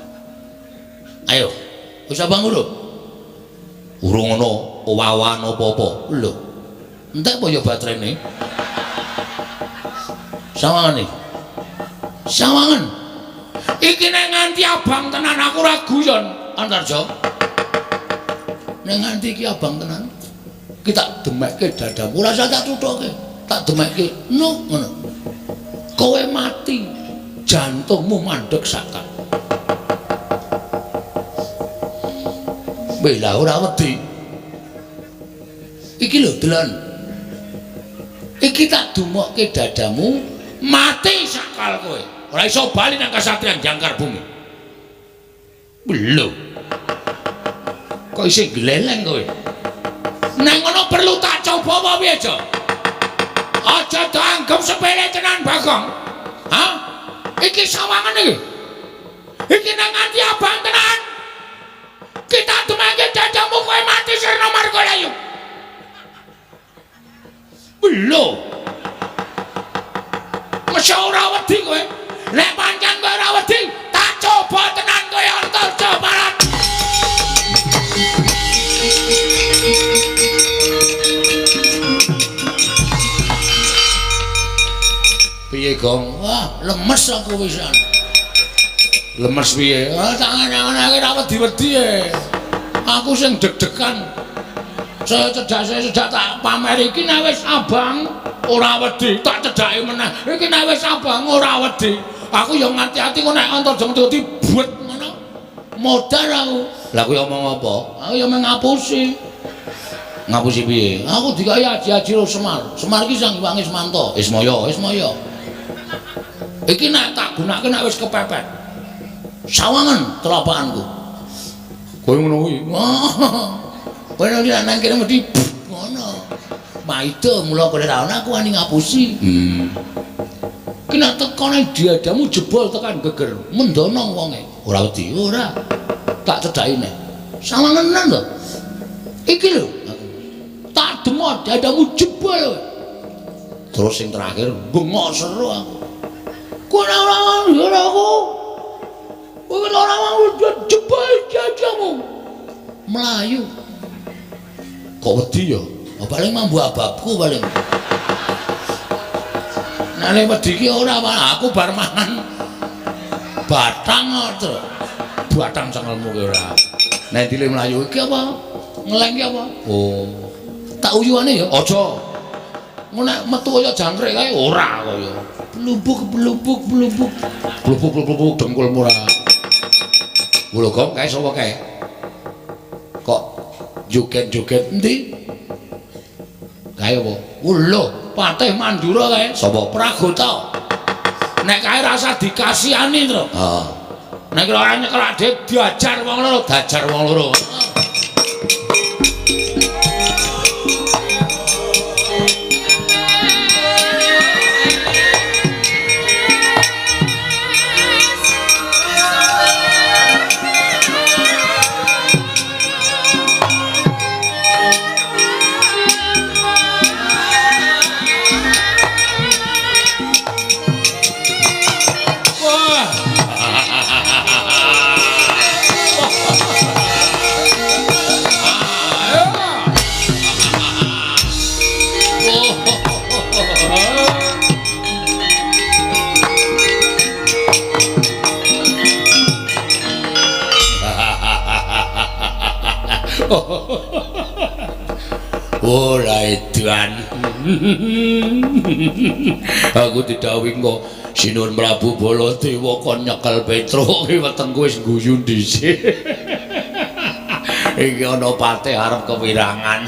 Ayo, wis abang urung? Urung ana owah-owahan apa-apa. Lho. Entek apa ya baterene? Sawangan iki. Sawangan. Iki nek nganti abang tenan aku ora guyon, Antarja. Nek nganti iki abang tenan, iki tak demekke dadamu, ora usah tak tuthuke. Tak demekke. No, ngono. Kowe mati, jantungmu mandeg sakat. Weh, lah ora wedi. Iki lho delon. Iki tak dumokke dadamu, mati sakal kowe. Ora iso bali nang kasatriyan Jangkar Bumi. Lho. Kok isih gleleng kowe? Nang ngono perlu tak coba apa piye, Jo? Aja dianggep sepele tenan, Bagong. Hah? Iki sawangan iki. Iki nang nganti abang tenan. Kita demake dadamu kowe mati sirna margalayu. Lho. Mesti ora wedi kowe. Nek pancen kowe ora wedi, tak coba tenan kowe Antarja Barat. Piye, Gong? Wah, lemes aku wisan. Lemes piye? Ah, tak ngene-ngene ora wedi-wedi e. Aku sing deg-degan. Saya cedak tak pamer iki nek wis abang ora wedi, tak cedhake meneh. Iki nek wis abang ora wedi. Aku ya ngati-ati kok nek Antarja ngerti buet ngono. Modar aku. Lah kuwi omong apa? Aku ya mung ngapusi. Ngapusi piye? Aku dikai aji-aji karo Semar. Semar iki Sang Hyang Ismanto. Ismaya, Ismaya. Iki nek tak gunake nek wis kepepet. Sawangan telapakanku. Kowe ngono kuwi. Wah. Kowe nek nang kene mesti ngono. Maido mula kowe ra ono aku wani ngapusi. Ki nek teko nang dadamu jebol tekan geger, mendono wonge. Ora wedi. Ora. Tak cedhaki neh. Sawangan to. Iki lho. Tak demot dadamu jebol. Terus sing terakhir bengok seru aku. Kowe ora ora aku. Kowe ora mau jebol dadamu. Melayu. Kok wedi ya? Oh, paling mambu ababku paling. Nek wedi ki ora, aku bar mangan batang kok. Batang cengelmu ki ora. Nek dile mlayu iki apa? Ngeleng ki apa? Oh. Tak uyuane ya? Aja. Ngono nek metu kaya jangkrik kae ora kaya. Blubuk blubuk blubuk. Blubuk blubuk dengkulmu ora. Lho Gong, kae sapa kae? Kok joget-joget endi? Kae apa? Lho, Patih Mandura kae. Sapa? Pragota. Nek kae rasa dikasihani, Tru. Heeh. Nek ora nyekel adek diajar wong loro, diajar wong loro. Ora edan. Aku didhawuhi kok Sinuwun Prabu Baladewa kon nyekel Petruk wetengku wis guyu dhisik. Iki ana patih arep kewirangan.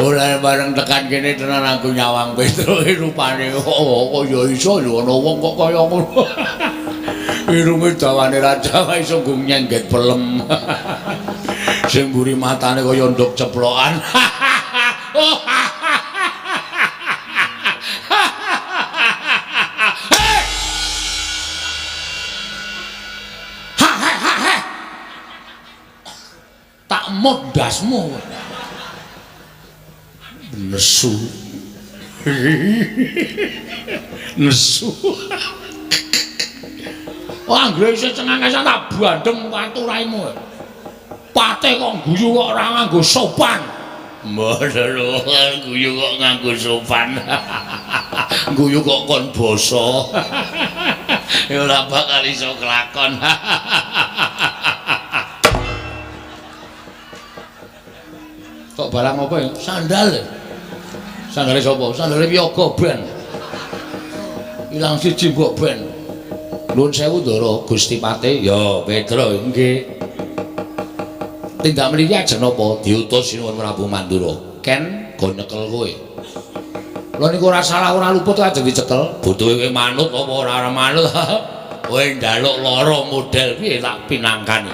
Ora bareng tekan kene tenan aku nyawang Petruk rupane oh kaya iso lho ana wong kok kaya ngono. Irunge dawane raja iso nggo nyengget pelem. Sing mburi matane kaya nduk ceplokan. mut ndasmu. Nesu. Nesu. Wah, anggere isih cengengesan tak bandeng watu raimu. Patih kok guyu kok ora nganggo sopan. Mboten guyu kok nganggo sopan. Guyu kok kon basa. Ya ora bakal iso kelakon. Kok barang apa ya? Sandal. Sandale sapa? Sandale Wiyaga ben. Ilang siji mbok ben. Nuwun sewu Ndara Gusti Patih. Ya, Petra nggih. Tindak mriki ajeng napa? Diutus Sinuwun Prabu Mandura. Ken go nyekel kowe. Lha niku ora salah ora luput ajeng dicekel. Butuhe kowe manut apa ora manut? Kowe njaluk lara model piye tak pinangkani.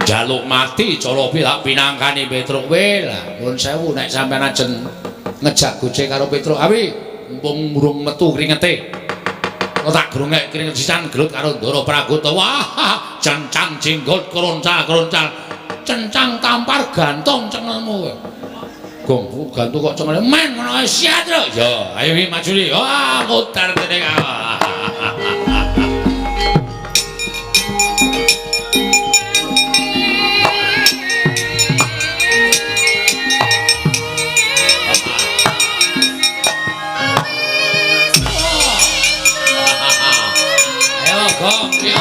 Njaluk mati cara piye tak pinangkani Petruk kowe. Lah nuwun sewu nek sampean ajeng ngejak gojek karo Petruk awi mumpung urung metu kringete. Kok tak grungek kringet sisan gelut karo Ndara Pragota. Wah, cencang jenggot kroncal-kroncal. Cencang tampar gantung cengelmu kowe. Gong, gantung kok cengele men ngono ae siat lho. Ya, ayo iki maju iki. Wah, mutar kene. Ayo, Gong, yo.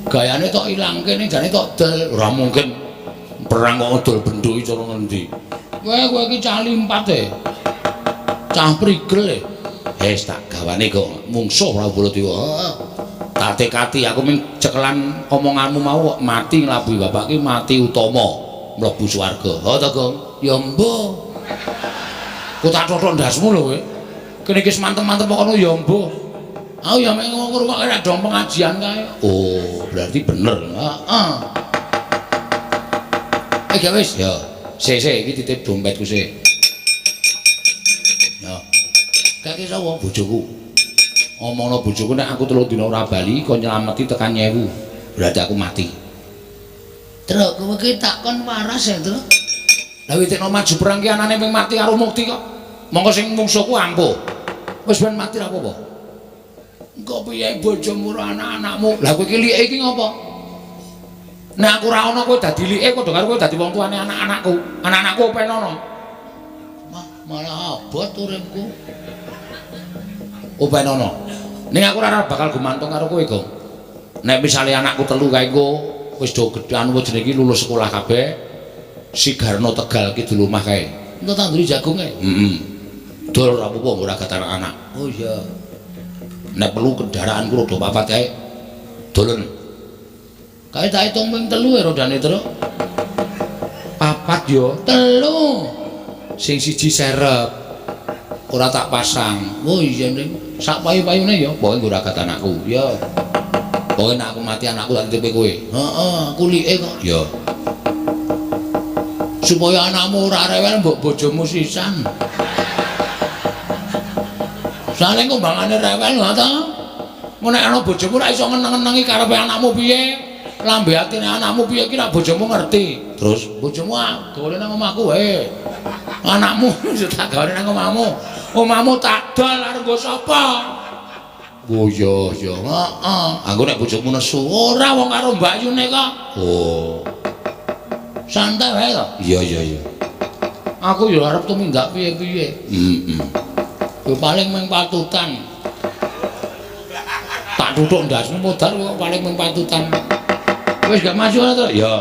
Gayane tok ilang kene jane tok del ora mungkin perang kok ngedol bendho iki cara ngendi. Kowe kowe iki cah limpat e. Cah prigel e. Wis tak gawane kok mungsuh Prabu Baladewa. Tak tekati aku ming cekelan omonganmu mau kok mati nglabuhi bapak ki mati utama mlebu swarga. Ha to, Gong? Ya mbuh. Ku tak thothok ndasmu lho kowe. Kene iki mantep-mantep kono ya mbuh. Aku ya mek ngrungokne nek dong pengajian kae. Oh, berarti bener. Heeh. Eh, ya wis ya. Sik sik iki titip dompetku sik. Ya. Kake sapa bojoku? Omongno bojoku nek aku 3 dina ora bali kon nylameti tekan 1000. Berarti aku mati. Truk, kowe iki takon waras ya, Truk. Lah witekno maju perang ki anane ping mati karo mukti kok. Mongko sing mungsuhku ampuh. Wis ben mati ra apa-apa. Engko piye bojomu ora anak-anakmu? Lah kowe iki like iki ngopo? Nek aku ora ana kowe dadi like padha karo kowe dadi wong tuane anak-anakku. Anak-anakku openono. Malah abot uripku. Openono. Ning aku ora bakal gumantung karo kowe, Gong. Nek misale anakku telu kae engko wis do gedhe anu jenenge iki lulus sekolah kabeh. Sigarno Tegal kidul omah kae. Engko tanduri jagunge. Heeh. Dol ora apa-apa ora gatar anak. Oh iya. Nek perlu kendaraanku roda papat kae. Dolen. Kae tak hitung ping 3 ya rodane, Truk. Papat yo, 3. Sing siji serep. Ora tak pasang. Oh iya ning. Sak payu-payune ya, pokoke nggo ragat anakku. Ya. Pokoke nek aku mati anakku tak titipe kowe. Heeh, kulike kok. Ya. Supaya anakmu ora rewel mbok bojomu sisan. Sale kumbangane rewel lho ta. Engko nek ana bojomu ora iso ngeneng-ngenengi karepe anakmu piye? Lambe atine anakmu piye iki nek bojomu ngerti. Terus bojomu gawe nang omahku wae. Anakmu tak gawe nang omahmu. Omahmu tak dol arep nggo sapa? Oh iya iya, heeh. Anggo nek bojomu nesu, ora wong karo mbakyune kok. Oh. Santai wae to. Iya iya iya. Aku ya arep tumindak piye-piye. Heeh. Ya paling mung patutan. Tak tutuk ndasmu modar kok paling mung patutan. Wis gak maju ora to? Ya.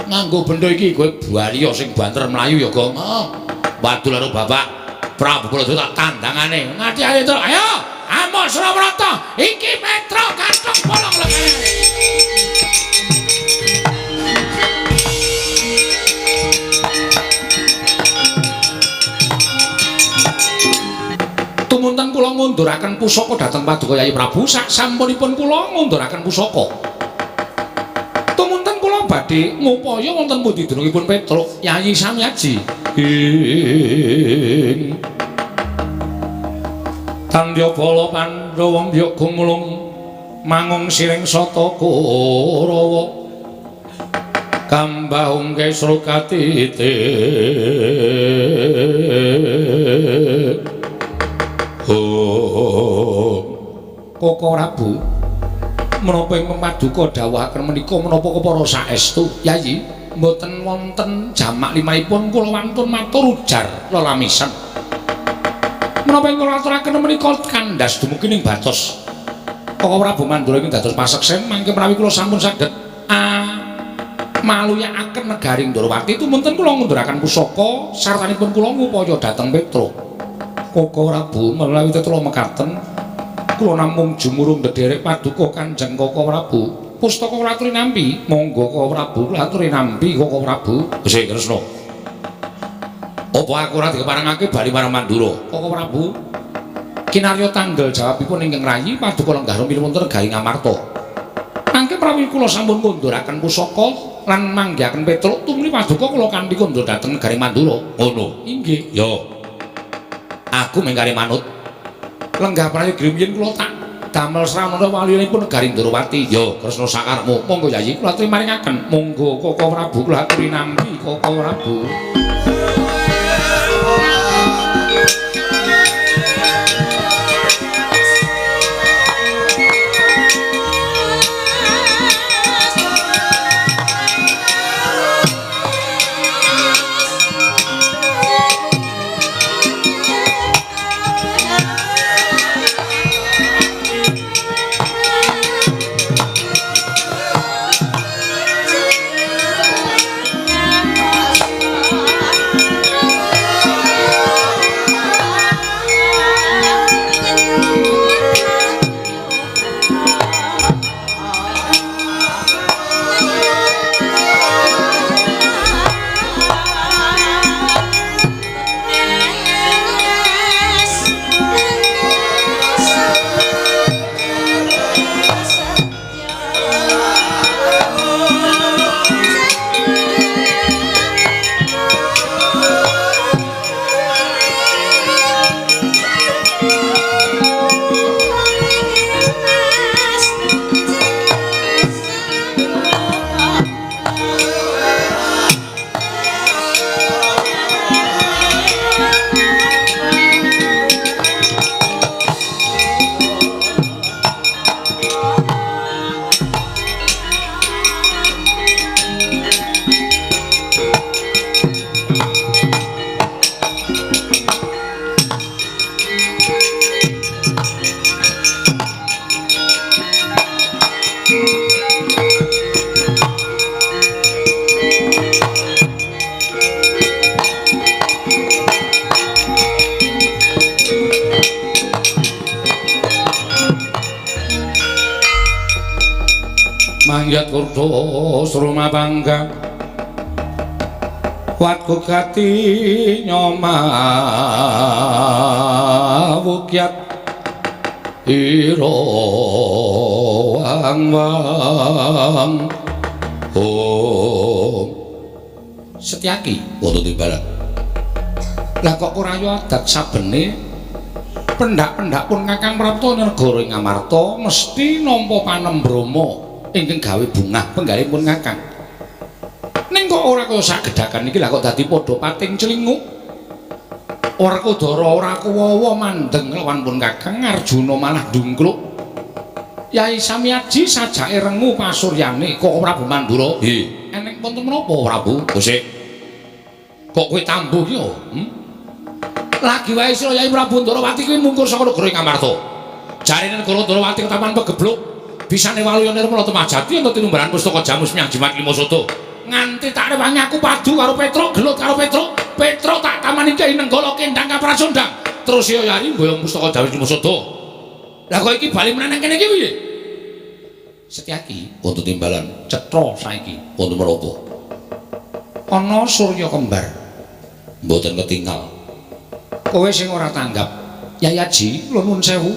Nganggo benda iki kowe bali sing banter mlayu ya, Gong. Heeh. Wadul karo Bapak Prabu Baladewa tak tandangane. Ngati ayo, Truk. Ayo, amok Surabrata. Iki Petruk kathok bolong lengene. Tumunten kula ngunduraken pusaka dhateng Paduka Yayi Prabu sak sampunipun kula ngunduraken pusaka. Tumunten kula badhe ngupaya wonten pundi dunungipun Petruk Yayi Samyaji. Ing Tandya bala Pandhawa mbyuk gumulung mangung siring sata Kurawa. Kambahung kesra katite. Oh, Koko Prabu, menapa ing paduka dawuhaken menika menapa kepara saestu? Yayi, mboten wonten jamak limahipun kula wantun matur ujar lelamisan. Menapa ing kula aturaken menika kandhas dumugi ning batos. Koko Prabu Mandura ing dados paseksen mangke menawi kula sampun saged maluyakaken negari Ndorowati tumunten kula ngunduraken pusaka sartanipun kula ngupaya dhateng Petruk. Koko Prabu menawi tetula mekaten kula namung jumurung ndederek paduka Kanjeng Koko Prabu. Pustaka kula aturi nampi, monggo Koko Prabu kula aturi nampi Koko Prabu. Gusti Kresna. Apa aku ora dikeparengake bali marang Mandura? Koko Prabu. Kinarya tanggel jawabipun ingkang rayi paduka lenggah rumiyin wonten negari Ngamarta. Mangke menawi kula sampun ngunduraken pusaka lan manggihaken Petruk tumuli paduka kula kanthi kondur dhateng negari Mandura. Ngono. Inggih. Ya. Aku mengkare manut. Lenggah prayogi rumiyin kula tak damel sramana walinipun negari Ndorowati. Ya, Kresna sakarepmu. Monggo Yayi kula aturi maringaken. Monggo Koko Prabu kula aturi nampi Koko Prabu. Anggyat kurdo sruma bangga watku gati nyoma wukyat ira wang wang om. Setyaki wonten timbalan. Lah kok ora yo adat sabene pendak-pendak pun Kakang Prapta negara ing Ngamarta mesti nampa panembrama ingkang gawe bungah penggalipun Kakang. Ning kok ora kaya sagedhakan iki lah kok dadi padha pating clinguk. Werkudara ora kuwawa mandeng lawan pun Kakang Arjuna malah ndungkluk. Yai Samyaji sajake rengu pasuryane kok Prabu Mandura. Nggih. Eneng wonten menapa Prabu? Gusik. Kok kowe tambuh ki yo? Lagi wae sira Yai Prabu Ndorowati kuwi mungkur saka negara Ngamarta. Jarene negara Ndorowati ketaman pegebluk. Bisane waluya nirmala temajati ento tinumbaran pustaka jamus miang jimat lima sada. Nganti tak rewangi aku padu karo Petruk, gelut karo Petruk. Petruk tak tamani Kyai Nenggala kendang kaprasondang. Terus ya Yai mboyong pustaka jamus lima sada. Lah kok iki bali meneh nang kene iki piye? Setyaki wonten timbalan cetha saiki wonten menapa? Ana surya kembar. Mboten ketingal. Kowe sing ora tanggap. Yai Aji, kula nuwun sewu.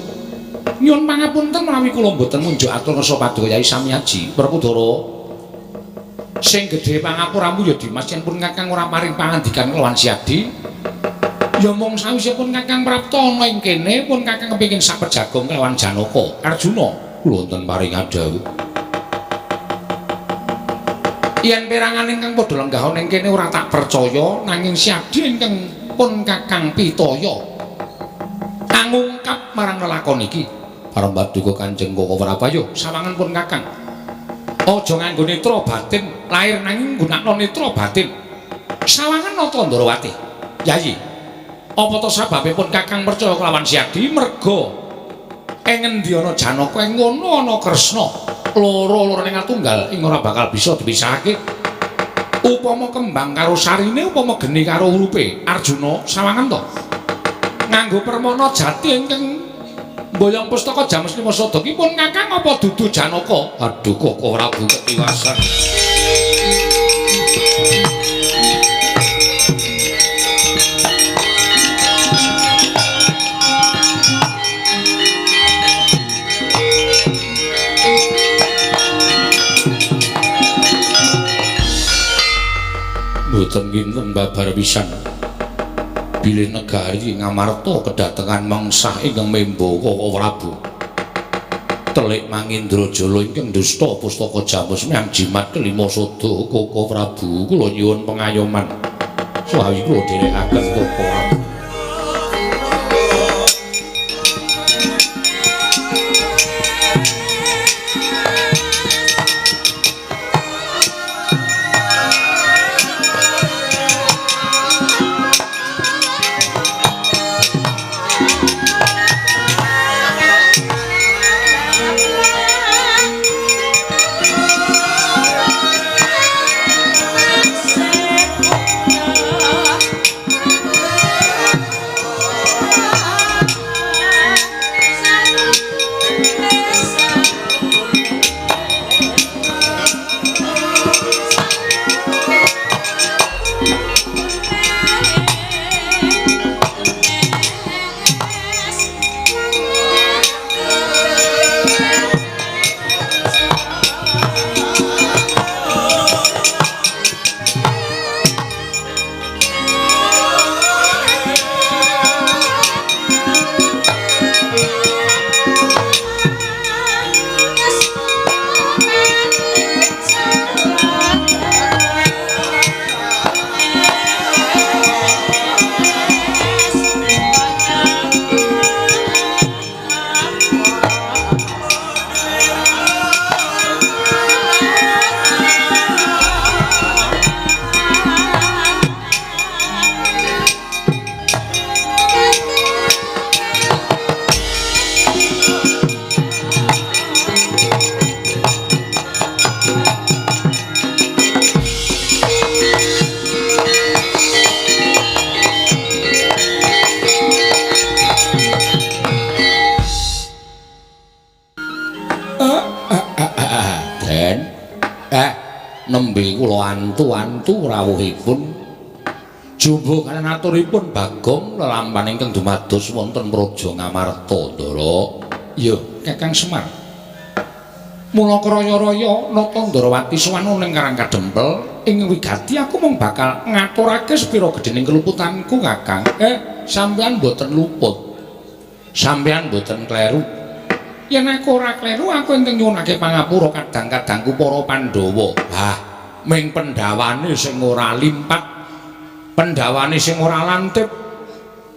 Nyuwun pangapunten menawi kula mboten munjuk atur ngersa paduka Yai Samyaji. Werkudara sing gedhe pangapuramu ya Dimas yen pun Kakang ora paring pangandikan kelawan Siadi. Ya mung sawisipun Kakang Prapta ana ing kene pun Kakang kepengin sak pejagong kelawan Janaka. Arjuna kula wonten paring adhawuh. Yen perangan ingkang padha lenggah ana ing kene ora tak percaya nanging Siadi ingkang pun Kakang pitaya angungkap marang lelakon iki. Para paduka Kanjeng Koko Prabayu sawangan pun Kakang. Aja nganggo netra batin lahir nanging nggunakno netra batin. Sawangan nata Ndorowati. Yayi, apa to sababe pun Kakang percaya kelawan Siadi merga ing ngendi ana Janaka ing ngono ana Kresna. Loro-lorone ngatunggal ing ora bakal bisa dipisahake. Upama kembang karo sarine, upama geni karo urupe. Arjuna sawangan to nganggo permana jati ingkang mboyong pustaka jamus lima sada ki pun Kakang apa dudu Janaka? Aduh Koko Prabu ketiwasan. Mboten kinten babar pisan. Bilih negari Ngamarta kedatengan mengsah ingkang membo Koko Prabu. Telik Mangindrajala ingkang dusta pustaka jamus miang jimat kelima sada Koko Prabu kula nyuwun pengayoman. Sawi kula dherekaken Koko Prabu. Thank you. Nembe kula antu-antu rawuhipun jumbuh kaliyan aturipun Bagong lelampahan ingkang dumados wonten Praja Ngamarta, Ndara. Iya, Kakang Semar. Mula kraya-raya nata Ndarawati sowan ning Karang Kadempel ing wigati aku mung bakal ngaturake sepira gedhening keluputanku, Kakang. Sampeyan mboten luput. Sampeyan mboten kleru. Yen aku ora kleru, aku ingkang nyuwunake pangapura kadang-kadangku para Pandhawa. Hah, ming pendhawane sing ora limpat, pendhawane sing ora lantip.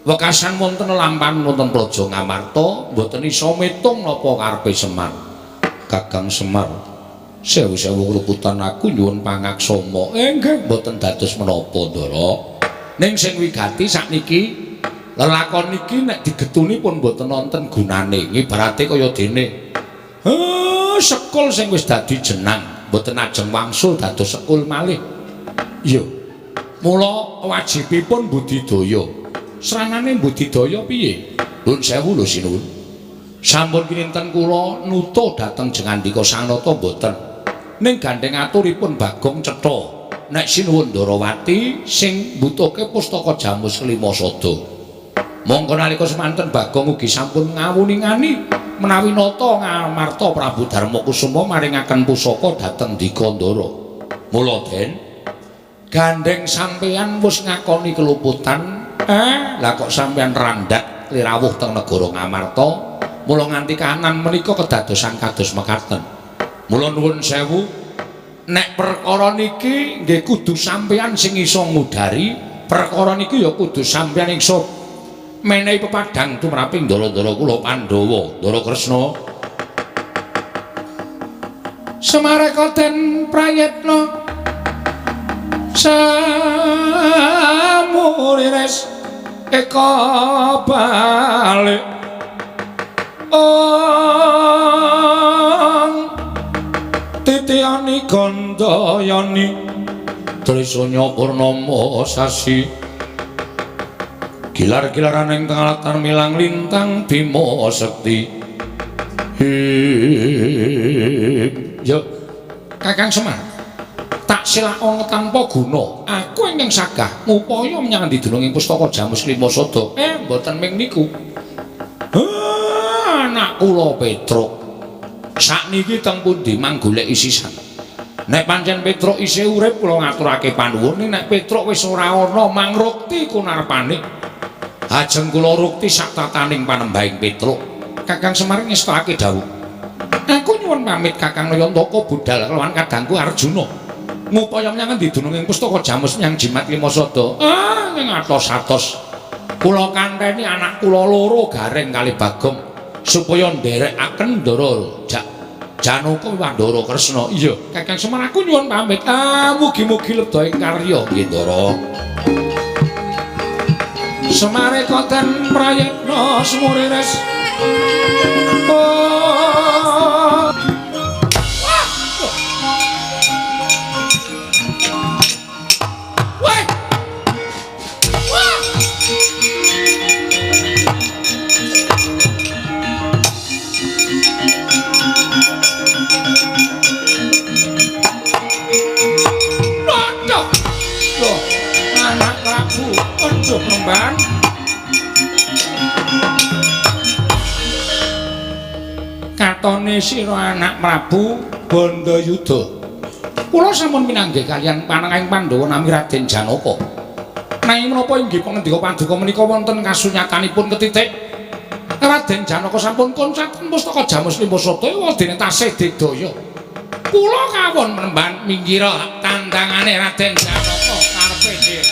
Wekasan wonten lelampahan wonten Praja Ngamarta mboten iso metung napa karepe Semar. Kakang Semar, sewu-sewu ngruputan aku nyuwun pangaksama. Nggih, mboten dados menapa, Ndara. Ning sing wigati sakniki lelakon iki nek digetuni pun mboten wonten gunane. Ibarate kaya dene sekul sing wis dadi jenang mboten ajeng wangsul dados sekul malih. Iya. Mula wajibipun budidaya. Sranane budidaya piye? Nuwun sewu lho sinuwun. Sampun kinten kula nuta dhateng Jengandika Sang Nata mboten. Ning gandheng aturipun Bagong cetha nek sinuwun Ndarawati sing mbutuhke pustaka Jamus Kelima Sada. Mongko nalika semanten Bagong ugi sampun ngawuningani menawi nata Ngamarta Prabu Darmakusuma maringaken pusaka dhateng Dika Ndara. Mula den gandheng sampeyan wis ngakoni keluputan, lah kok sampeyan randhat lirawuh teng negara Ngamarta, mula nganti kahanan menika kedadosan kados mekaten. Mula nuwun sewu, nek perkara niki nggih kudu sampeyan sing iso ngudari, perkara niki ya kudu sampeyan iso menehi pepadang tumraping ndara-ndara kula Pandhawa, Ndara Kresna. Semareka den prayitna samurires eka balik ong titiyani gandayani Trisanya purnama sasi gilar-gilaran ing tengah latar milang lintang Bima Sekti. Yo Kakang Semar, tak silakon tanpa guna. Aku ingkang sagah ngupaya menyang didunung ing pustaka Jamus Kelima Sada. Mboten ming niku. Anak kula Petruk sakniki teng pundi manggoleki sisan. Nek pancen Petruk isih urip kula ngaturake panuwun, nek Petruk wis ora ana mangrukti kunarpane. Ajeng kula rukti sak tataning panembahing Petruk. Kakang Semar ngestokake dawuh. Aku nyuwun pamit Kakang Nayantaka budal kelawan kadangku Arjuna. Ngupaya menyang didunung ing pustaka Jamus menyang Jimat Lima Sada. Ning atos-atos. Kula kanteni anak kula loro Gareng kali Bagong supaya nderekaken Ndara Janaka Wandara Kresna. Iya, Kakang Semar aku nyuwun pamit. Mugi-mugi lebda ing karya nggih, Ndara. Semareka den prayitna semurires. Katone sira anak Prabu Bandayuda. Kula sampun pinanggih kaliyan panengahing Pandhawa nami Raden Janaka. Nanging menapa inggih pangendika paduka menika wonten kasunyatanipun ketitik Raden Janaka sampun koncaten pustaka Jamus Lima Sada wadene tasih digdaya. Kula kawon menemban minggira tandangane Raden Janaka karepe dhewe.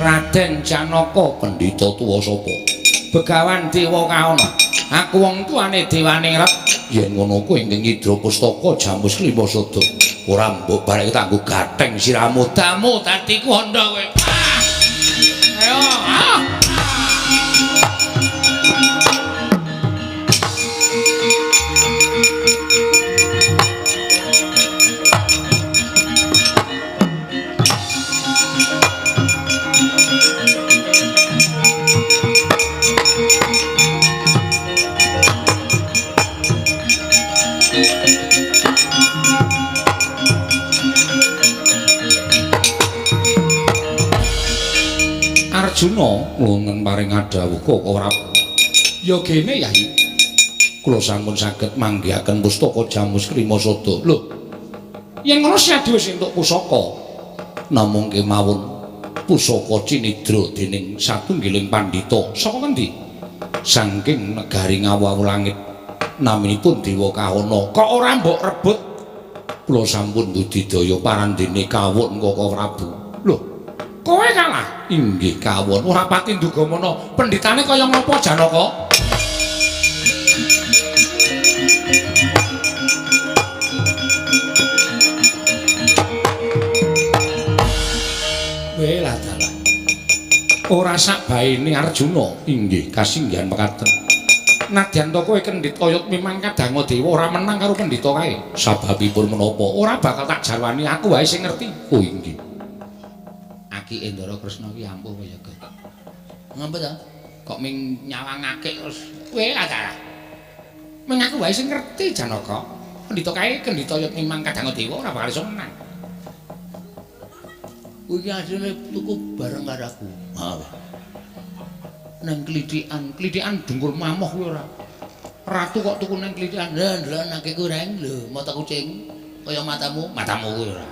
Raden Janaka pendhita tuwa sapa? Begawan Dewa Kaana. Aku wong tuane Dewaningrat. Yen ngono kuwi ingkang nyidra pustaka Jamus Lima Sada. Ora mbok barek kanggo gatheng siramu. Damu dadi kandha kowe. Ayo. Arjuna wonten paring dawuh Koko Prabu. Ya gene Yai. Kula sampun saged manggihaken pustaka Jamus Krimasada. Lho. Yen ngono Syadi wis entuk pusaka. Namung kemawon pusaka cinidra dening satunggiling pandhita. Saka ngendi? Saking negari Ngawu langit. Naminipun Dewa Kahana. Kok ora mbok rebut? Kula sampun budidaya parandene kawon Koko Prabu. Lho, kowe kalah? Inggih kawon. Ora pati nduga mana. Pendhitane kaya ngapa Janaka? Welah dalah. Ora sak baene Arjuna. Inggih kasinggihan mekaten. Nadyan to kowe kendhit oyot mimang kadanga dewa ora menang karo pendhita kae. Sababipun menapa? Ora bakal tak jarwani, aku wae sing ngerti. Oh inggih. Aki Ndara Kresna ki ampuh kaya ge. Ngapa ta? Kok ming nyawang akik terus welah dalah. Ming aku wae sing ngerti Janaka. Pendhita kae kendhit oyot mimang kadanga dewa ora bakal iso menang. Kuwi asline tuku bareng karo aku. Ha. Nang klithikan, klithikan dengkul mamoh kuwi ora. Ratu kok tuku nang klithikan. Lha ndelok anake reng lho, mata kucing kaya matamu, matamu kuwi ora.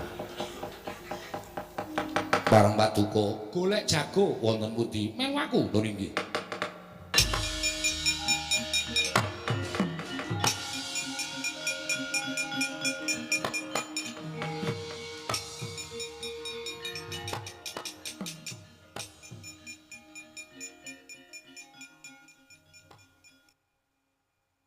Bareng paduka golek jago wonten pundi? Melu aku lho inggih.